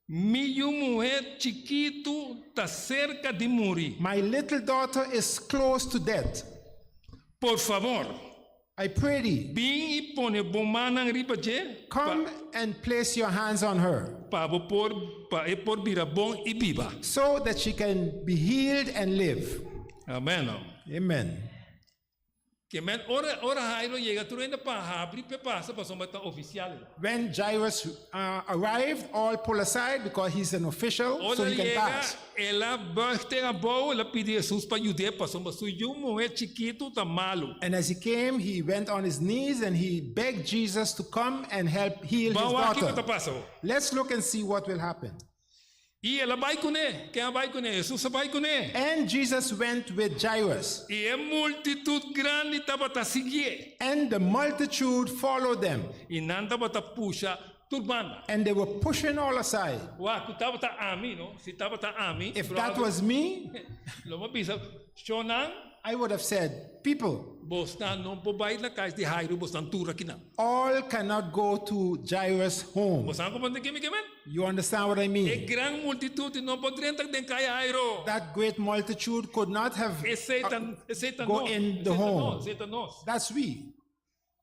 Mi yu muhé chikitu ta serka di muri. My little daughter is close to death. Por fabor. I pray thee. Bin i pone bo mannan riba dje. Come and place your hands on her. Pa bo por, pa e por bira bon i biba. So that she can be healed and live. Amen. Amen. Ke men ora ora Jairo yega tur hende pa habri p'e pasa pasobra ta ofisial. When Jairus uh, arrived, all pull aside because he's an official, Ora so he can yega, pass. el a buig te abou, el a pidi Hesus pa yud'é pasobra su yu muhé chikitu ta malu. And as he came, he went on his knees and he begged Jesus to come and help heal his Ban wak kiko daughter. ta pasa awor. Let's look and see what will happen. I el a bai kuné. Ken a bai kuné? Hesus a bai kuné. And Jesus went with Jairus. I e multitut grandi tabata siguié. And the multitude followed them. I nan tabata pusha tur banda. And they were pushing all aside. Wak, ku tabata ami, no? Si tabata ami, If that was me, lo mi a bisa, Shonnan, I would have said, People. Bosnan no por bai na kas di Jairo, bosnan tur akinan. All cannot go to Jairus' home. Bosnan komprende ke mi ke men? You understand what I mean? E gran multitut no por drenta den kai Jairo. That great multitude could not have Esei ta, esei ta go nos. in the Esei ta home. nos, esei ta nos. That's we.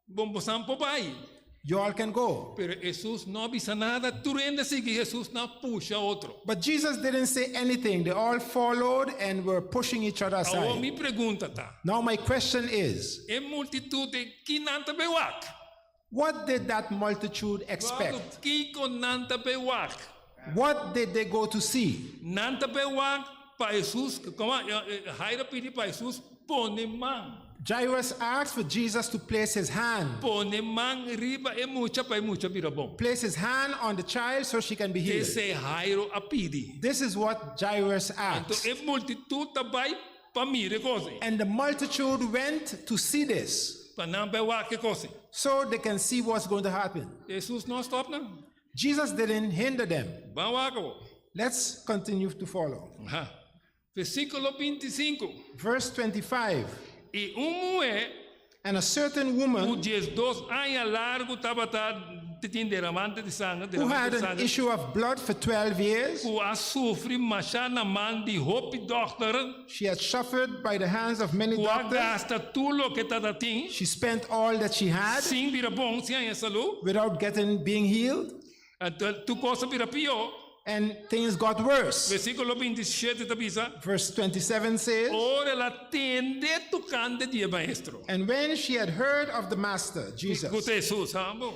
Bon, bosnan por bai. You all can go. Pero Hesus no a bisa nada, tur hende a sigui Hesus nan a pusha otro. But Jesus didn't say anything. They all followed and were pushing each other aside. Awor mi pregunta ta. Now my question is. E multitut ei ki nan ta bai wak? What did that multitude expect? Kiko nan ta bai wak? What did they go to see? Nan ta bai wak pa Hesus, komo Jairo a pidi pa Hesus pone man. Jairus asked for Jesus to place his hand. Pone man riba e mucha pa e mucha bira bon. Place his hand on the child so she can be healed. Esei Jairo a pidi. This is what Jairus asked. Anto e multitut ta bai pa mira e kos ei. And the multitude went to see this. Pa nan bai wak e kos ei. So they can see what's going to happen. Hesus no a stòp nan. Jesus didn't hinder them. Ban wak awor. Let's continue to follow. Aha. Versíkulo 25. Verse 25. I un muhé And a certain woman ku diesdos aña largu tabata tin deramante di sanger, who had deramante di an sanger, issue of blood for 12 years, ku a sufri mashá na man di hopi dòkter, she had suffered by the hands of many ku a doctors, gasta tur loke tabatin, she spent all that she had sin bira bon, sin haña salú, without getting being healed. Anto tur kos a bira pió. And things got worse. Versíkulo 27 ta bisa. Verse 27 says. Ora el a tende tokante di e maestro. And when she had heard of the master, Jesus. Ku ta Hesus, ha bon?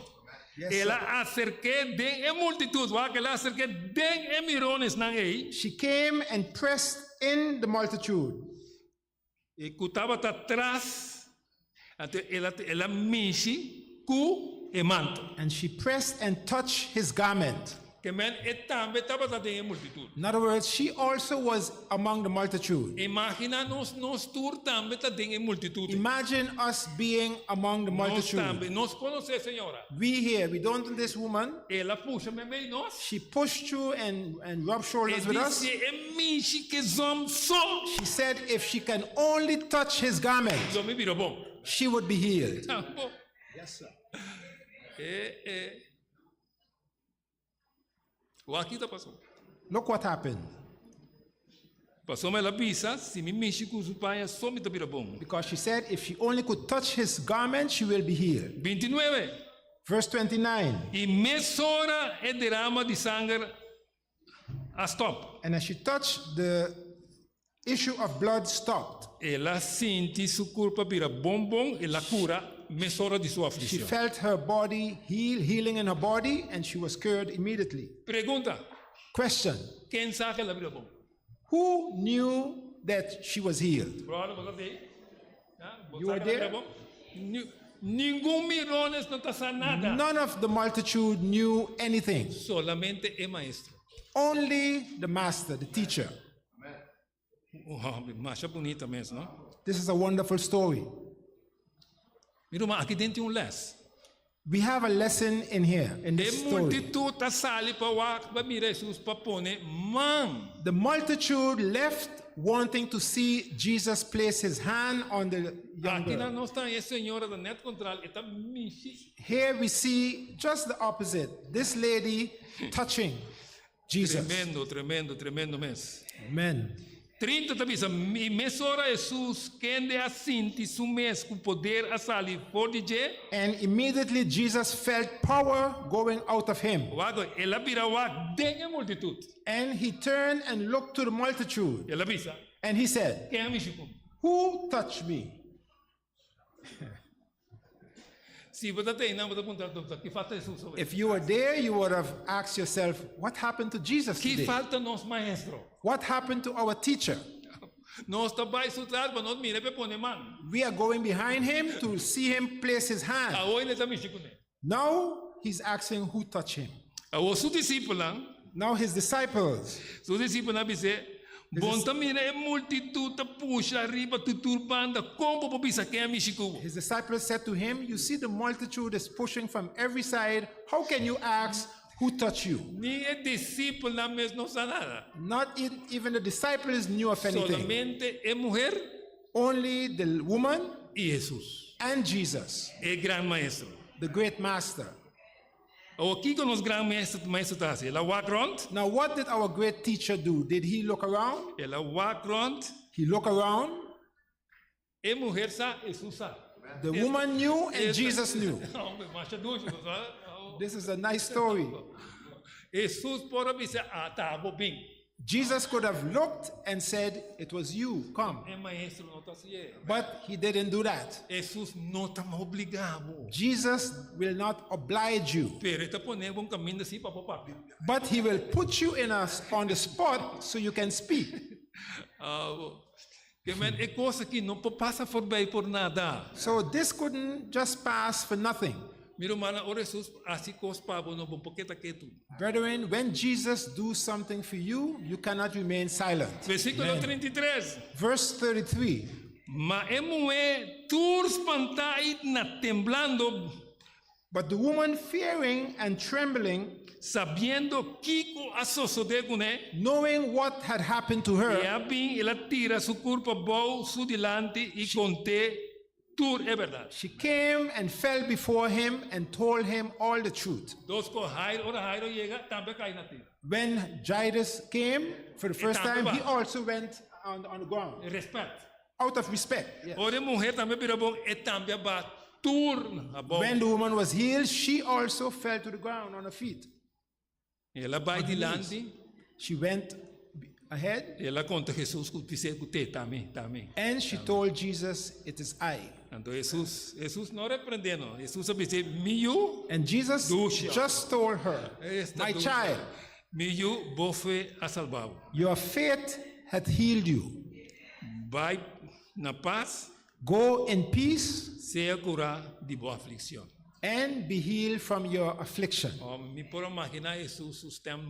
Yes, El sir. a aserk'é den e multitut. Wak, el a aserk'é den e mironesnan ei. She came and pressed in the multitude. E ku tabata tras, anto el a el a mishi ku e manto. And she pressed and touched his garment. Ke men e tambe tabata den e multitut. In other words, she also was among the multitude. Imaginá nos, nos tur tambe ta den e multitut. Imagine us being among the Nos multitude. tambe, nos konosé e señora. We here, we don't know this woman. El a pusha meimei nos. She pushed through and rubbed E shoulders with di us. si e mishi ku e zòm so, She said if she can only touch his garment, lo mi bira bon. she would be healed. Tambo. Yes, sir. E, e. Wak kiko a pasa. Look what happened. Pasobra el a bisa, si mi mishi ku su paña, so mi ta bira bon. Because she said if she only could touch his garment, she will be healed. 29. Verse 29. I mesora e derame di sanger a stòp. And as she touched, the issue of blood stopped. El a sinti su kurpa bira bon bon, el a kura mesora di su She aflikshon. felt her body heal, healing in her body, and she was cured immediately. Pregunta, Question: Ken sa ku el a bira bon? Who knew that she was healed? Brother, bo t'ei? You were there? Ningun mirones no ta sa nada. None of the multitude knew anything. Solamente e maestro. Only the master, the teacher. Oh, masha bunita mes, no? This is a wonderful story. Mira, aki den tin un lès. We have a lesson in here, in E this story. multitut a sali pa wak pa mira Jesus pa pone man. The multitude left wanting to see Jesus place his hand on the young Aki na girl. nos ta e señora ta nèt kontrario, e ta mishi. Here we see just the opposite. This lady touching Jesus. Tremendo, tremendo, tremendo mes. Amen. 30 ta bisa, i mesora Jesus kende a sinti su mes ku poder a sali for di dje. And immediately Jesus felt power going out of him. Wak, el a bira wak den e multitut. And he turned and looked to the multitude. El a bisa, And he said, Ken a mishi ku mi? Who touched me? Si bo ta einan, bo ta puntra, ki falta Jesus awe? If you were there, you would have asked yourself, What happened to Jesus Ki today? falta nos maestro? What happened to our teacher? Nos ta bai su tras pa nos mir'é pone man. We are going behind him to see him place his hand. Awor e ta mishi kuné. Now he's asking who touched him. Awor su disipelnan, Now his disciples. Su disipelnan a bis'é, Bo n' ta mira e multitut ta pusha riba tur banda, kon bo por bisa ken a mishi ku bo? His disciples said to him, You see the multitude is pushing from every side. How can you ask who touched you? Ni e disipelnan mes no sa nada. Not even the disciples knew of anything. Solamente e muhé Only the woman i Jesus, and Jesus, e gran maestro. the great master. Awor kiko nos gran maestro, maestro ta hasi? El a wak rònt? Now, what did our great teacher do? Did he look around? El a wak rònt. He looked around. E muhé sa, Jesus sa. The woman knew and Jesus knew. Hòmber, masha dushi, sa. This is a nice story. Jesus por a bisa, ata bo, bin. Jesus could have looked and said, It was you, come. E maestro no ta hasi. But he didn't do that. Jesus no ta obligá bo. Jesus will not oblige you. Pero e ta pone bo un kaminda asina pa bo papia. But he will put you in a, on the spot so you can speak. Ah, ke men e kos aki no por pasa forbij por nada. So this couldn't just pass for nothing. Mi ruman, ora Jesus hasi kos pa bo no bo por keda ketu. Brethren, when Jesus do something for you, you cannot remain silent. Versíkulo 33. Verse 33. Ma e muhé tur spantá i na temblando. But the woman fearing and trembling, sabiendo kiko a sosodé kuné, knowing what had happened to her, el a bin, el a tira su kurpa bou su dilanti i kont'é tur e bèrdat. She came and fell before him and told him all the truth. Dos ku Jairo, ora Jairo yega, tambe a kai na tera. When Jairus came for the first tambe time, he ba. also went on the ground. Rèspèt. Out of respect. Yes. Ora e muhé tambe bira bon, e tambe a bai tur abou. When the woman was healed, she also fell to the ground on her feet. El a bai dilanti. She went ahead. El a konta Jesus ku bis'é ku t'e, t'ami, t'ami. And she told Jesus, It is I. Anto Jesus, Jesus no a reprendé no. Jesus a bis'é, Mi yu, And Jesus dushi. just told her, Esta My dushi. child, Mi yu, bo fe a salba bo. Your faith hath healed you. Bai na pas. Go in peace. Sea kurá di bo aflikshon. And be healed from your affliction. Oh, mi por a imaginá Hesus su stèm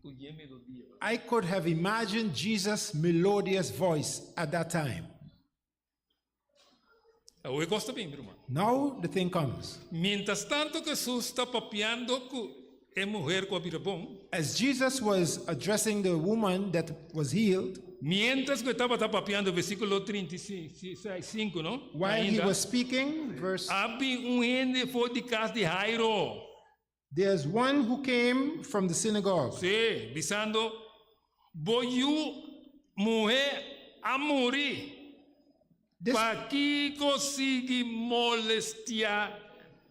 ku e melodia. I could have imagined Jesus' melodious voice at that time. Awor kos ta bin, ruman. Now the thing comes. Mientras tantu Hesus ta papiando ku e muhé ku a bira bon, As Jesus was addressing the woman that was healed, mientras ku e tabata papiando, versíkulo 35, no? while he Ainda, was speaking, verse A bin un hende for di kas di Jairo. there's one who came from the synagogue Sí, bisando, bo yu muhé a muri. This- Pakiko sigui molestiá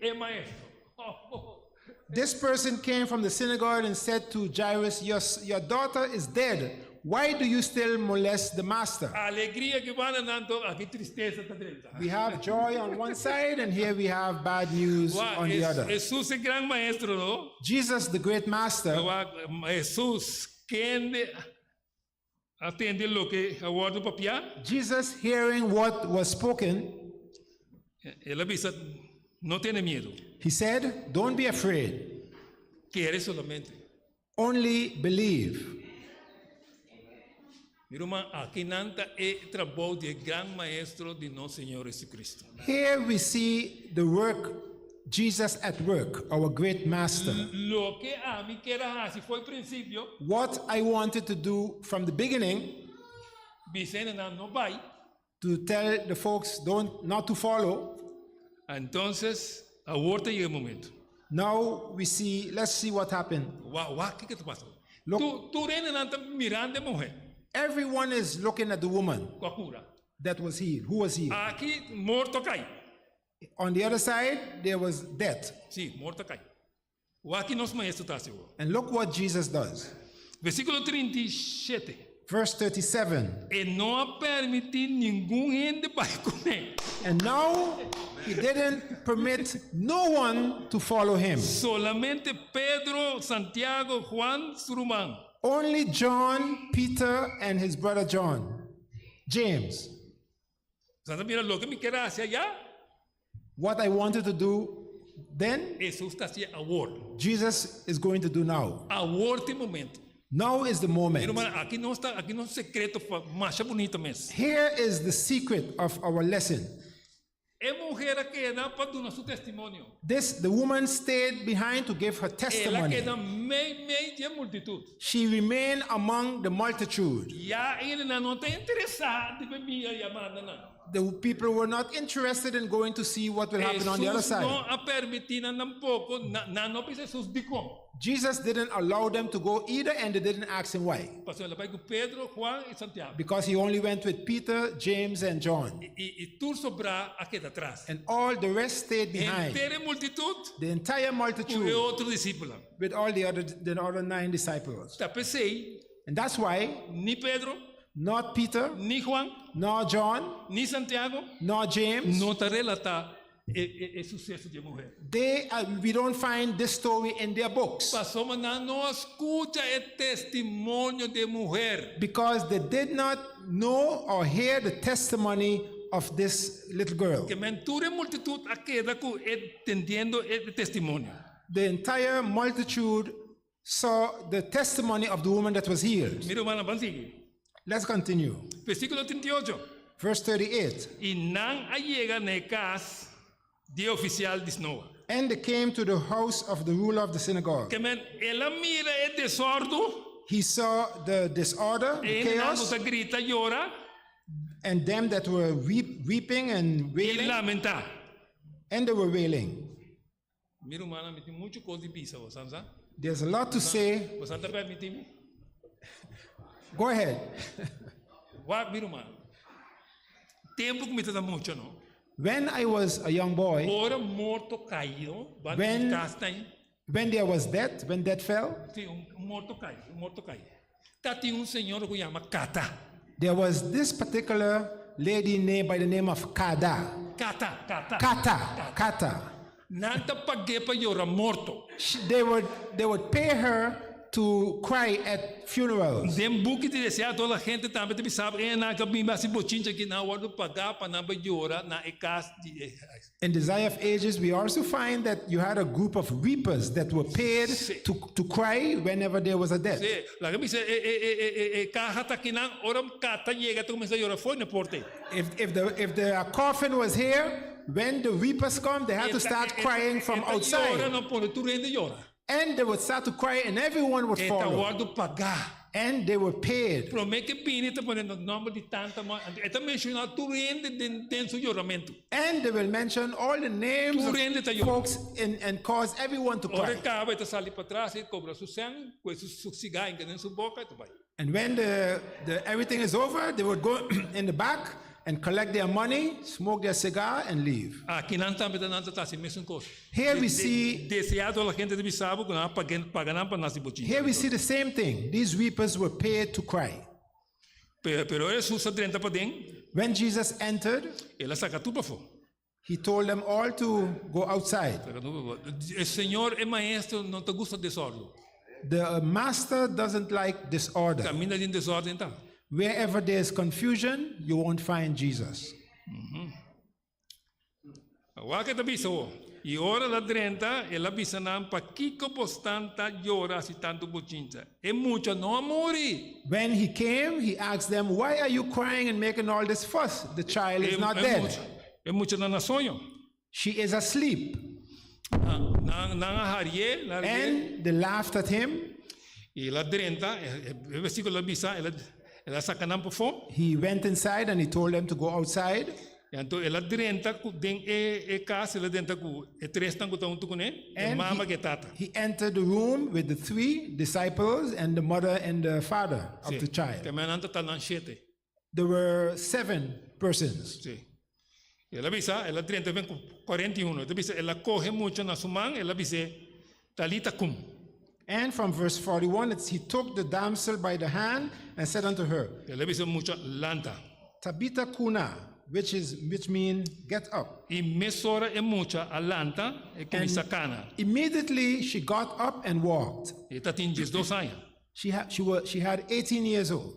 e maestro? This person came from the synagogue and said to Jairus, Your daughter is dead. Why do you still molest the master? Alegria aki banda, anto aki tristesa ta drenta. We have joy on one side, and here we have bad news Wak, on the other. Hesus e gran maestro, no? Jesus, the great master, Wak, Hesus, kende a tende loke a wòrdu papiá, Jesus hearing what was spoken, el a bisa, no tene miedu, he said, Don't be afraid, kere solamente. only believe. Mi ruman, akinan ta e trabou di gran maestro di nos Señor Hesukristu. Here we see the work, Jesus at work, our great master. Loke ami ker a hasi for di prinsipio, What I wanted to do from the beginning, bisa nan no bai. to tell the folks don't not to follow. Anto, awor ta e momento. Now we see, let's see what happened. Wak, wak, kiko ta pasa? Look- Tur, tur hende ta mirando e muhé, Everyone is looking at the woman ku a kura. that was healed. Who was healed? Aki morto a kai. On the other side, there was death. Sí, morto a kai. Wak kiko nos maestro ta hasi. And look what Jesus does. Versíkulo 37. Verse 37. E no a permití ningun hende bai kuné. And now he didn't permit no one to follow him. Solamente Pedro, Santiago, Juan, su ruman. Only John, Peter, and his brother John, James. Santa mira, loke mi ker a hasi ayá, What I wanted to do then, Hesus ta hasi awor. Jesus is going to do now. Awor ta e momento. Now is the moment. Ruman, aki no ta, aki no sekreto masha bunita mes. Here is the secret of our lesson. E muhé a keda pa duna su testimonio. This the woman stayed behind to give her El a testimony. keda meimei di multitut. She remained among the multitude. Ya hendenan no ta interesá di mira e banda nan. The people were not interested in going to see what will happen on the other Hesus side. no a permití nan tampoko, nan no a bisa Hesus dikon. Jesus didn't allow them to go either, and they didn't ask him why. Pasobra el a bai ku Pedro, Juan i Santiago. Because he only went with Peter, James, and John. I, i tur sobrá a keda atras. And all the rest stayed behind. Henter multitut, The entire ku multitude otro disipelnan. with all the other nine disciples. Ta p'esei, And that's why ni Pedro, not Peter, ni Juan, nor John, ni Santiago nor James, no ta relatá e, e, e suseso di e muhé. We don't find this story in their books Pasobra nan no a skucha e testimonio di e muhé. because they did not know or hear the testimony of this little girl. Ke men tur e multitut a keda ku tendiendo e testimonio. The entire multitude saw the testimony of the woman that was healed. Mira, ruman, ban sigui. Let's continue. Versíkulo 38. Verse 38. I nan a yega na kas di e ofisial di snoa. And they came to the house of the ruler of the synagogue. Ke men el a mira e desòrdu, He saw the disorder, the e nan chaos, ta grita, yora and them that were weeping and i wailing, lamentá. and they were wailing. Mira, ruman, mi tin muchu kos di bisa, bo sa? There's a lot to say. Bo ta permití mi? Go ahead. Wak, mira, ruman. Tempu ku mi tabata mucha, no? When I was a young boy, Ora morto kai, no? When- when there was death, when death fell, Sí, un, un morto kai, un morto kai. Tabatin un señora ku yama Kata. there was this particular lady named by the name of Kada. Kata, Kata. Kata, Kata. Nan ta pag'é pa yora morto. They would pay her to cry at funerals. Den buki di Deseado la gente tambe ta bisa e nan ku bin hasi bochincha aki nan wòrdu pagá pa nan bai yora na e kas di e. In Desire of Ages, we also find that you had a group of reapers that were paid to cry whenever there was a death. Sí, laga bisa e e e e e e kaha ta akinan, ora kata yega ta kuminsá yora fo'i na porta ei. If the coffin was here, when the reapers come, they had to start crying from E ta yora outside. no pone tur hende yora. And they would start to cry and everyone would E ta follow. wòrdu pagá. And they were paid. Promé ku e bini ta pone nòmber di tanta e ta menshoná tur hende den den su yoramentu. And they will mention all the names Tur hende ta of yora. folks and cause everyone to Ora cry. kaba e ta sali patras i kobra su sèn, ku su su sigá den su boka i ta bai. And when the everything is over, they would go in the back and collect their money, smoke their cigar, and leave. Akinan tambe nan ta hasi mesun kos. Here we see Deseado la gente ta bisa bo ku nan paga nan pa hasi bochincha. Here we see the same thing. These reapers were paid to cry. Pero Hesus a drenta paden, When Jesus entered, el a saka tur pafó. he told them all to go outside. Saka tur pafó. E Señor e maestro no ta gusta desòrdu. The master doesn't like disorder. Kaminda tin desòrdu ta. Wherever there's confusion, you won't find Jesus. Wak e ta bisa o. I ora el a drenta, el a bisa nan pakiko boso ta yora hasi tantu bochincha. E mucha no a muri. When he came, he asked them, "Why are you crying and making all this fuss? The child is not E dead. mucha, e mucha ta na soño. She is asleep." Nan nan a harié, nan harié. And they laughed at him. I el a drenta, e versíkulo ta bisa, el a el a saka nan pafó. He went inside and he told them to go outside. Anto el a drenta den e e kas, el a drenta ku e tresnan ku ta huntu kuné, e And mama he, ku tata. he entered the room with the three disciples and the mother and the father of the child. Tambe nan ta nan shete. There were seven persons. Sí. El a bisa, el a drenta bin 41. El a bisa, el a kohe e mucha na su man, el a bisa, Talita kum. And from verse 41, it's, he took the damsel by the hand and said unto her, El a bisa mucha lanta. Tabitha kuna, which mean get up. I mesora e mucha a lanta i kuminsá kana. Immediately she got up and walked. E tabatin 12 aña. She had 18 years old.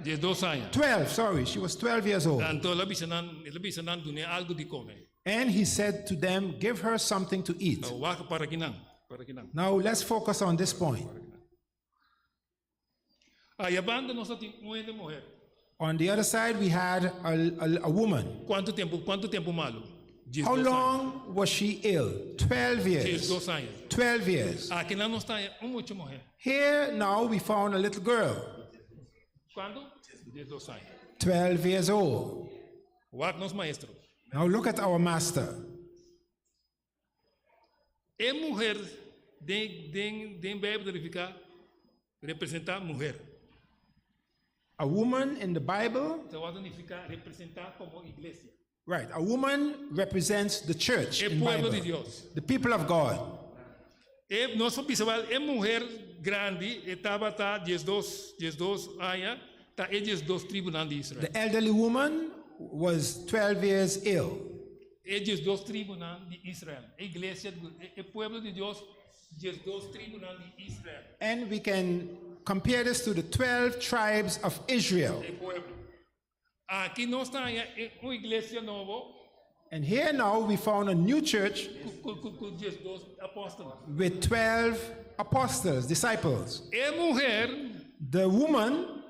12 aña. 12, sorry, she was 12 years old. Anto el a bisa nan, el a bisa nan dun'é algu di kome. And he said to them, "Give her something to eat." Wak para akinan, para akinan. Now let's focus on this point. Ei banda nos tin un hende muhé. On the other side, we had a woman. Kuantu tempu malu? How 12 aña. long was she ill? 12 years. 12 aña. 12 years. Akinan nos tin un mucha muhé. Here now we found a little girl, Kuantu? 12 aña. 12 years old. Wak nos maestro. Now look at our master. E muhé den den den Beibel signifiká representá muhé. A woman in the Bible, Anto signifiká representá komo iglesia. Right, a woman represents the church E in pueblo Bible, di Dios. the people of God. E nos bisa e muhé grandi tabata 12 12 aña, ta e 12 tribunan di Israel. The elderly woman was 12 years ill. E 12 tribunan di Israel. E iglesia, e pueblo di Dios, 12 tribunan di Israel. And we can compare this to the 12 tribes of Israel. E pueblo. Aki nos tin un iglesia nobo And here now we found a new church ku 12 apòstel. with 12 apostles, disciples. E muhé, The woman,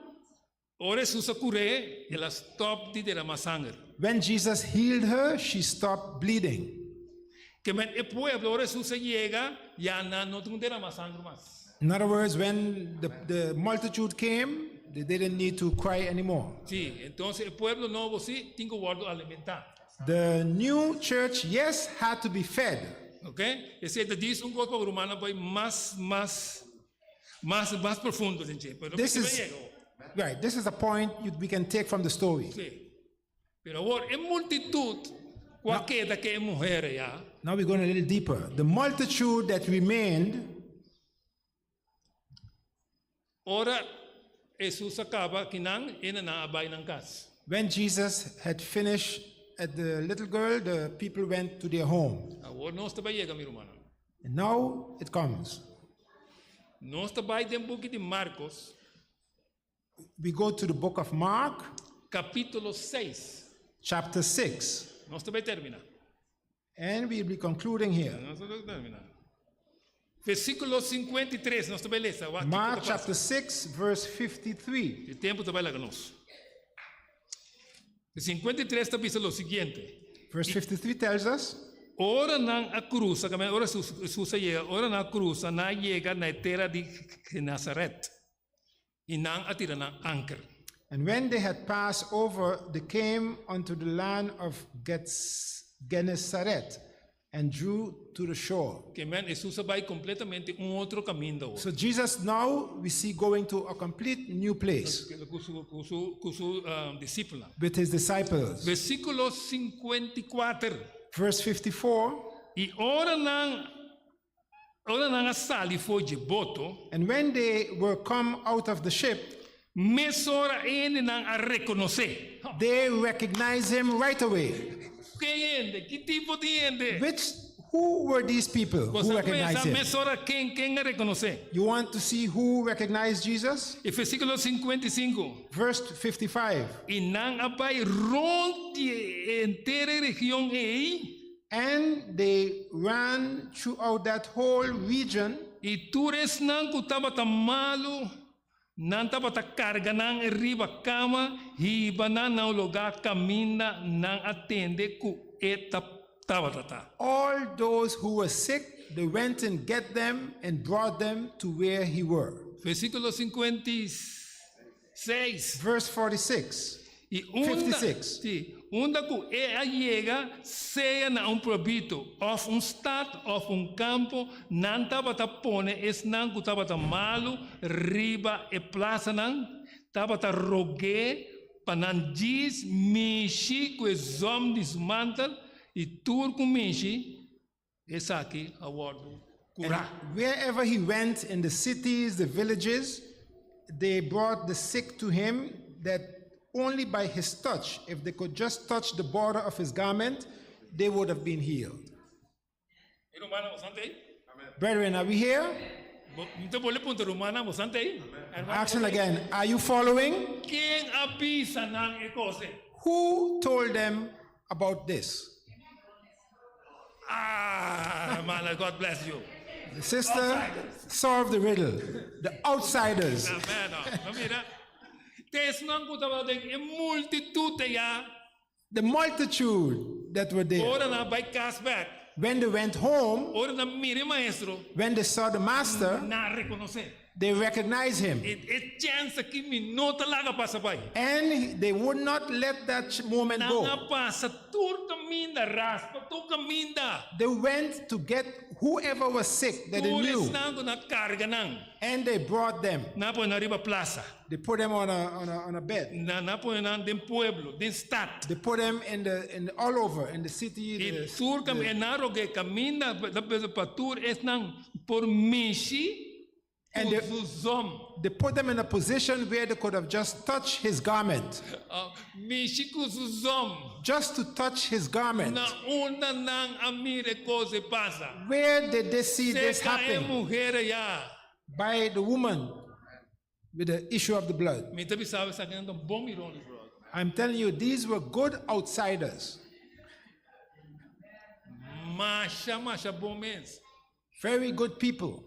ora Hesus a kur'é, el a stòp di dramá sanger. When Jesus healed her, she stopped bleeding. Ke men e pueblo, ora Hesus yega, ya nan no tin dramá sanger mas. In other words, when the multitude came, they didn't need to cry anymore. Sí, anto e pueblo nobo sí tin ku wòrdu alimentá. The new church, yes, had to be fed. Ok? Esei ta djis un kos pa rumannan bai mas, mas, mas, mas profundo, gente. Pero This is right. This is a point we can take from the story. Sí. Pero awor, e multitut, ku a keda ku e muhé ya, Now we're going a little deeper. The multitude that remained, Ora Hesus a kaba akinan, nan a bai nan kas. When Jesus had finished at the little girl, the people went to their home. Awor nos ta bai yega, mi ruman. And now it comes. Nos ta bai den buki di Marcos, We go to the book of Mark, kapítulo 6. Chapter 6. Nos ta bai terminá. And we'll be concluding here. Nos ta bai terminá. Versíkulo 53, nos ta bai lesa. Mark chapter 6, verse 53. E tempu ta bai laga nos. 53 ta bisa lo siguiente. Verse 53 tells us. Ora nan a krusa, ora Hesus a yega, ora nan a krusa, nan a yega na e tera di Genasaret, i nan a tira nan anker. And when they had passed over, they came unto the land of Gennesaret and drew to the shore. Ke men Hesus a bai kompletamente un otro kaminda awor. So Jesus now we see going to a complete new place. Ku su, ku su, ku su disipelnan. With his disciples. Versíkulo 54. Verse 54. I ora nan ora nan a sali for di boto. And when they were come out of the ship. Mesora hendenan a rekonosé. They recognized him right away. Ken hende? Ki tipo di hende? Which who were these people who recognized him? Mesora ken ken a rekonosé? You want to see who recognized Jesus? E versíkulo 55. Verse 55. I nan a bai rònt di henter e region ei. And they ran throughout that whole region. I tur esnan ku tabata malu, nan tabata karga nan riba kama, hiba nan na un lugá kaminda nan a tende ku e tabata ta. All those who were sick, they went and get them and brought them to where he were. Versíkulo 56. Verse 46. I unda, 56. sí, unda ku e a yega, sea na un pueblito, òf un stat, òf un kampo, nan tabata pone esnan ku tabata malu riba e plasanan, tabata rog'é pa nan djis mishi ku e zòm di su mantel, i tur ku mishi, esaki a wòrdu kurá. And wherever he went in the cities, the villages, they brought the sick to him that only by his touch, if they could just touch the border of his garment, they would have been healed. E rumannan, boso ta ei? Brethren, are we here? Mi ta bolbe puntra rumannan, boso ta ei? Ask him again, are you following? Ken a bisa nan e kos ei? Who told them about this? Ah, man, God bless you. The sister solved the riddle. The outsiders. Amen. No, mira. Te esnan ku tabata den e multitut ya. The multitude that were there. Ora nan bai kas bèk. When they went home. Ora nan mira e maestro. When they saw the master. Nan a rekonosé. They recognized him. E e chèns aki mi no ta laga pasa bai. And they would not let that moment go. Nan a pasa tur kaminda, raspa tur kaminda. They went to get whoever was sick that they Tur knew. esnan ku nan a karga nan. And they brought them. Nan a pone nan riba plasa. They put them on a, on a, on a bed. Nan a pone nan den pueblo, den stat. They put them in the, in all over, in the city. I The, tur kam, the, e nan a rog'é kaminda pa tur esnan por mishi And they, ku su zòm. they put them in a position where they could have just touched his garment. Mishi ku su zòm. Just to touch his garment. Na unda nan a mira e kos ei pasa? Where did they see this Serka e happen? muher ya. By the woman with the issue of the blood. Mi ta bisa bo esaki nan ta bon mirones, brother. I'm telling you, these were good outsiders. Masha, masha bon mes. Very good people.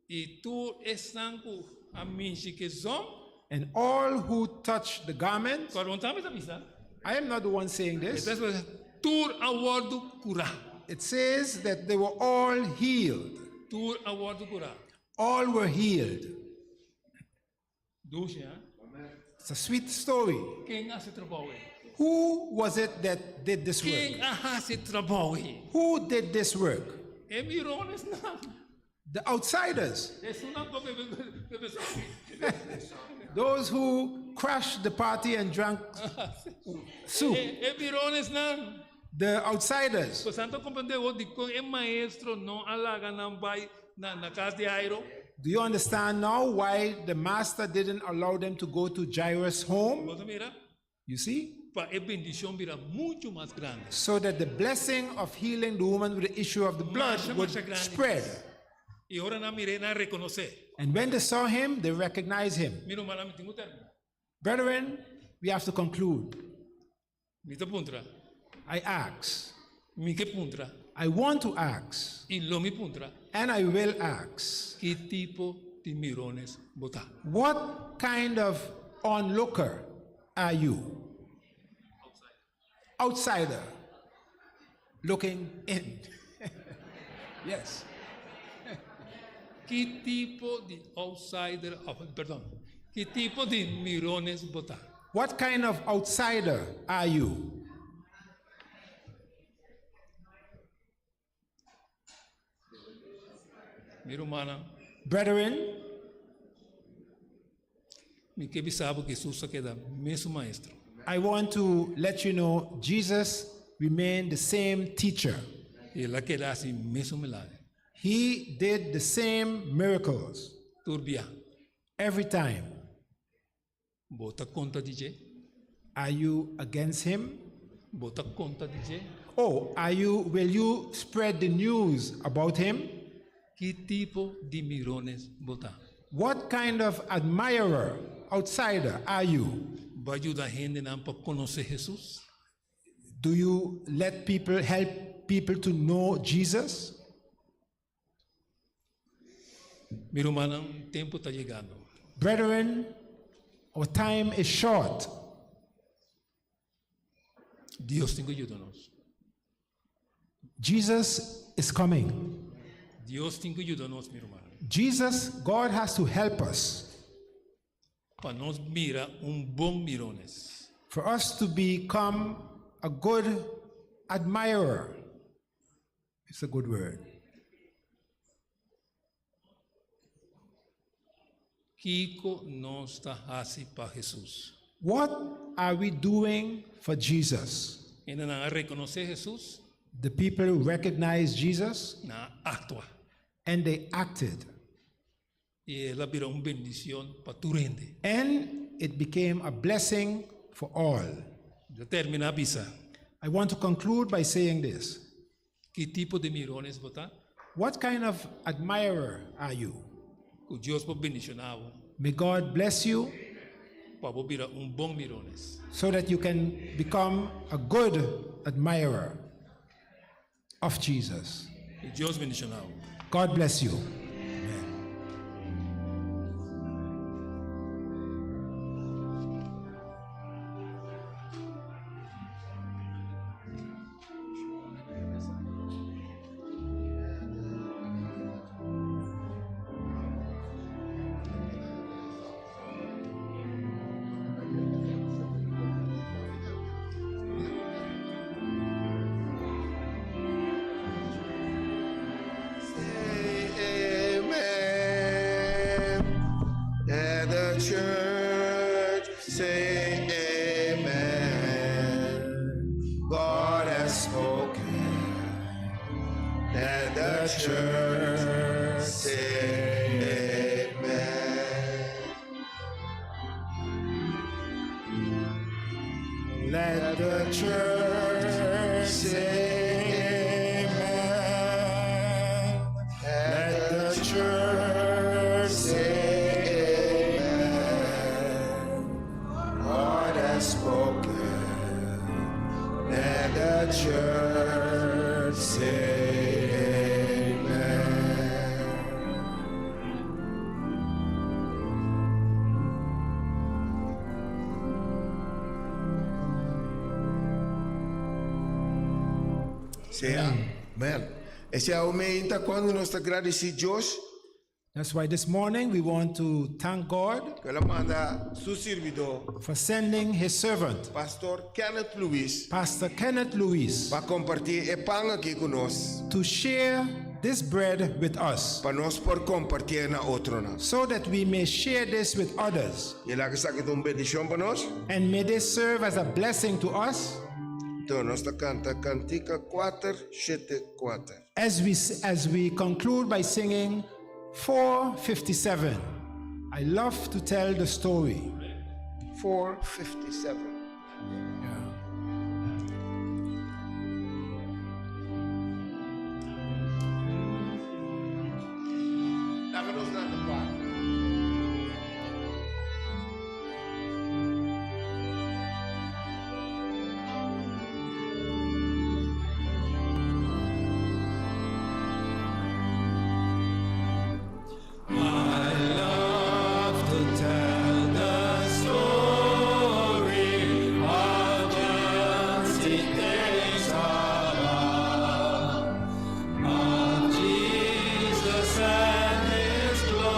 I tur esnan ku a mishi ku e zòm. And all who touched the garment. Kòrda, un tambe ta bisa. I am not the one saying this. Tur a wòrdu kurá. It says that they were all healed. Tur a wòrdu kurá. All were healed. Dushi, ha? It's a sweet story. Ken a hasi e trabou ei? Who was it that did this work? Ken a hasi e trabou ei? Who did this work? E mironesnan. The outsiders. Esunnan ku bebe sòpi. Those who crashed the party and drank soup. E mironesnan. The outsiders. Boso ta komprondé awor dikon e maestro no a laga nan bai na na kas di Jairo? Do you understand now why the master didn't allow them to go to Jairus' home? Bo ta mira? You see? Pa e bendishon bira muchu mas grandi. So that the blessing of healing the woman with the issue of the blood Masha, would masha grandi. spread. I ora nan mir'é, nan a rekonos'é. And when they saw him, they recognized him. Mi rumannan, mi tin ku terminá. Brethren, we have to conclude. Mi ta puntra. I ask. Mi ke puntra. I want to ask. I lo mi puntra. And I will ask. Ki tipo di mirones bo ta? What kind of onlooker are you? Outsider. Looking in. yes. Ki tipo di outsider, oh, perdon. Ki tipo di mirones bo ta? What kind of outsider are you? Mi rumannan, Brethren, mi ke bisa bo ku Hesus a keda mesun maestro. I want to let you know Jesus remained the same teacher. El a keda hasi mesun milager. He did the same miracles Tur bia. every time. Bo ta kontra di dje? Are you against him? Bo ta kontra di dje? Oh, are you will you spread the news about him? Ki tipo di mirones bo ta? What kind of admirer, outsider are you? Bo ta yuda hendenan pa konosé Hesus? Do you let people help people to know Jesus? Mi rumannan, tempu ta yegando. Brethren, our time is short. Dios tin ku yuda nos. Jesus is coming. Dios tin ku yuda nos, mi ruman. Jesus, God has to help us Pa nos bira un bon mirones. for us to become a good admirer. It's a good word. Kiko nos ta hasi pa Hesus. What are we doing for Jesus? Hendenan a rekonosé Hesus, The people recognized Jesus nan a aktua. and they acted. I el a bira un bendishon pa tur hende. And it became a blessing for all. Mi ta terminá bisa. I want to conclude by saying this. Ki tipo di mirones bo ta? What kind of admirer are you? Ku Dios por bendishoná bo. May God bless you Pa bo bira un bon mirones. so that you can become a good admirer of Jesus. Ku Dios bendishoná bo. God bless you. Say amen. Let the church say amen. God has spoken. Let the church say amen. Let the church say amen. Let the church Say amen. God has spoken. Let the church say amen. Sea, amen. Esei ta ora nos ta gradisí Dios That's why this morning we want to thank God ku el a manda su sirbidó, for sending his servant, Pastor Kenneth Lewis, Pastor Kenneth Lewis, pa kompartí e pan aki ku nos, to share this bread with us pa nos por kompartí na otronan. so that we may share this with others. I laga esaki ta un bendishon pa nos. And may this serve as a blessing to us Anto nos ta kanta kantika 4, 7, 4. as we conclude by singing 457. I love to tell the story. 457. Yeah. Laga nos lanta para. I love to tell the story of just things above, of Jesus and His glory.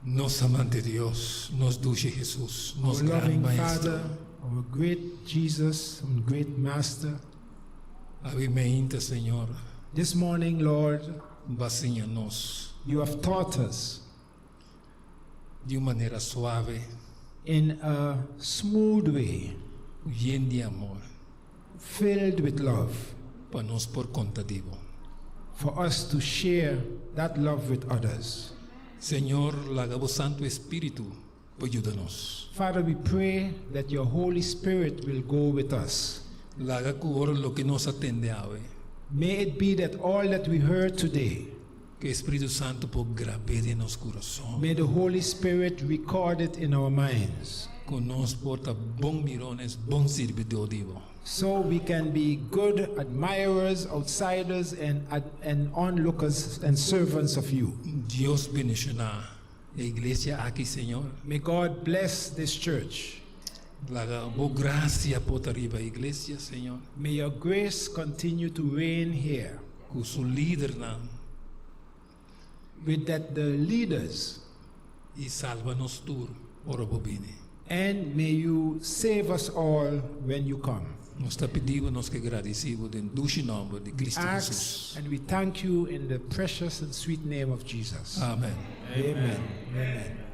Nos amante Dios, nos dushi Jesus, nos Our gran loving Maestro. Father, our great Jesus and great Master, Awe mainta, Señor, this morning, Lord, Bo a siña nos you have taught us di un manera suave, in a smooth way, yen di amor, filled with love, pa nos por konta di Bo. for us to share that love with others. Señor, laga Bo Santu Spiritu por yuda nos. Father, we pray that your Holy Spirit will go with us. Laga ku ora loke nos a tende awe, May it be that all that we heard today, ku Spiritu Santu por grab'é den nos kurason. may the Holy Spirit record it in our minds Ku nos por ta bon mirones, bon sirbidó di Bo. so we can be good admirers, outsiders, and onlookers and servants of you. Dios bendishoná e iglesia aki, Señor. May God bless this church. Laga Bo grasia por ta riba e iglesia, Señor. May your grace continue to reign here, Ku su lidernan with that the leaders, i salba nos tur ora Bo bini. and may you save us all when you come. Nos ta pidi Bo, nos ke gradisí Bo den dushi nòmber di Kristu Jesus. Ask and we thank you in the precious and sweet name of Jesus. Amèn. Amen. Amen.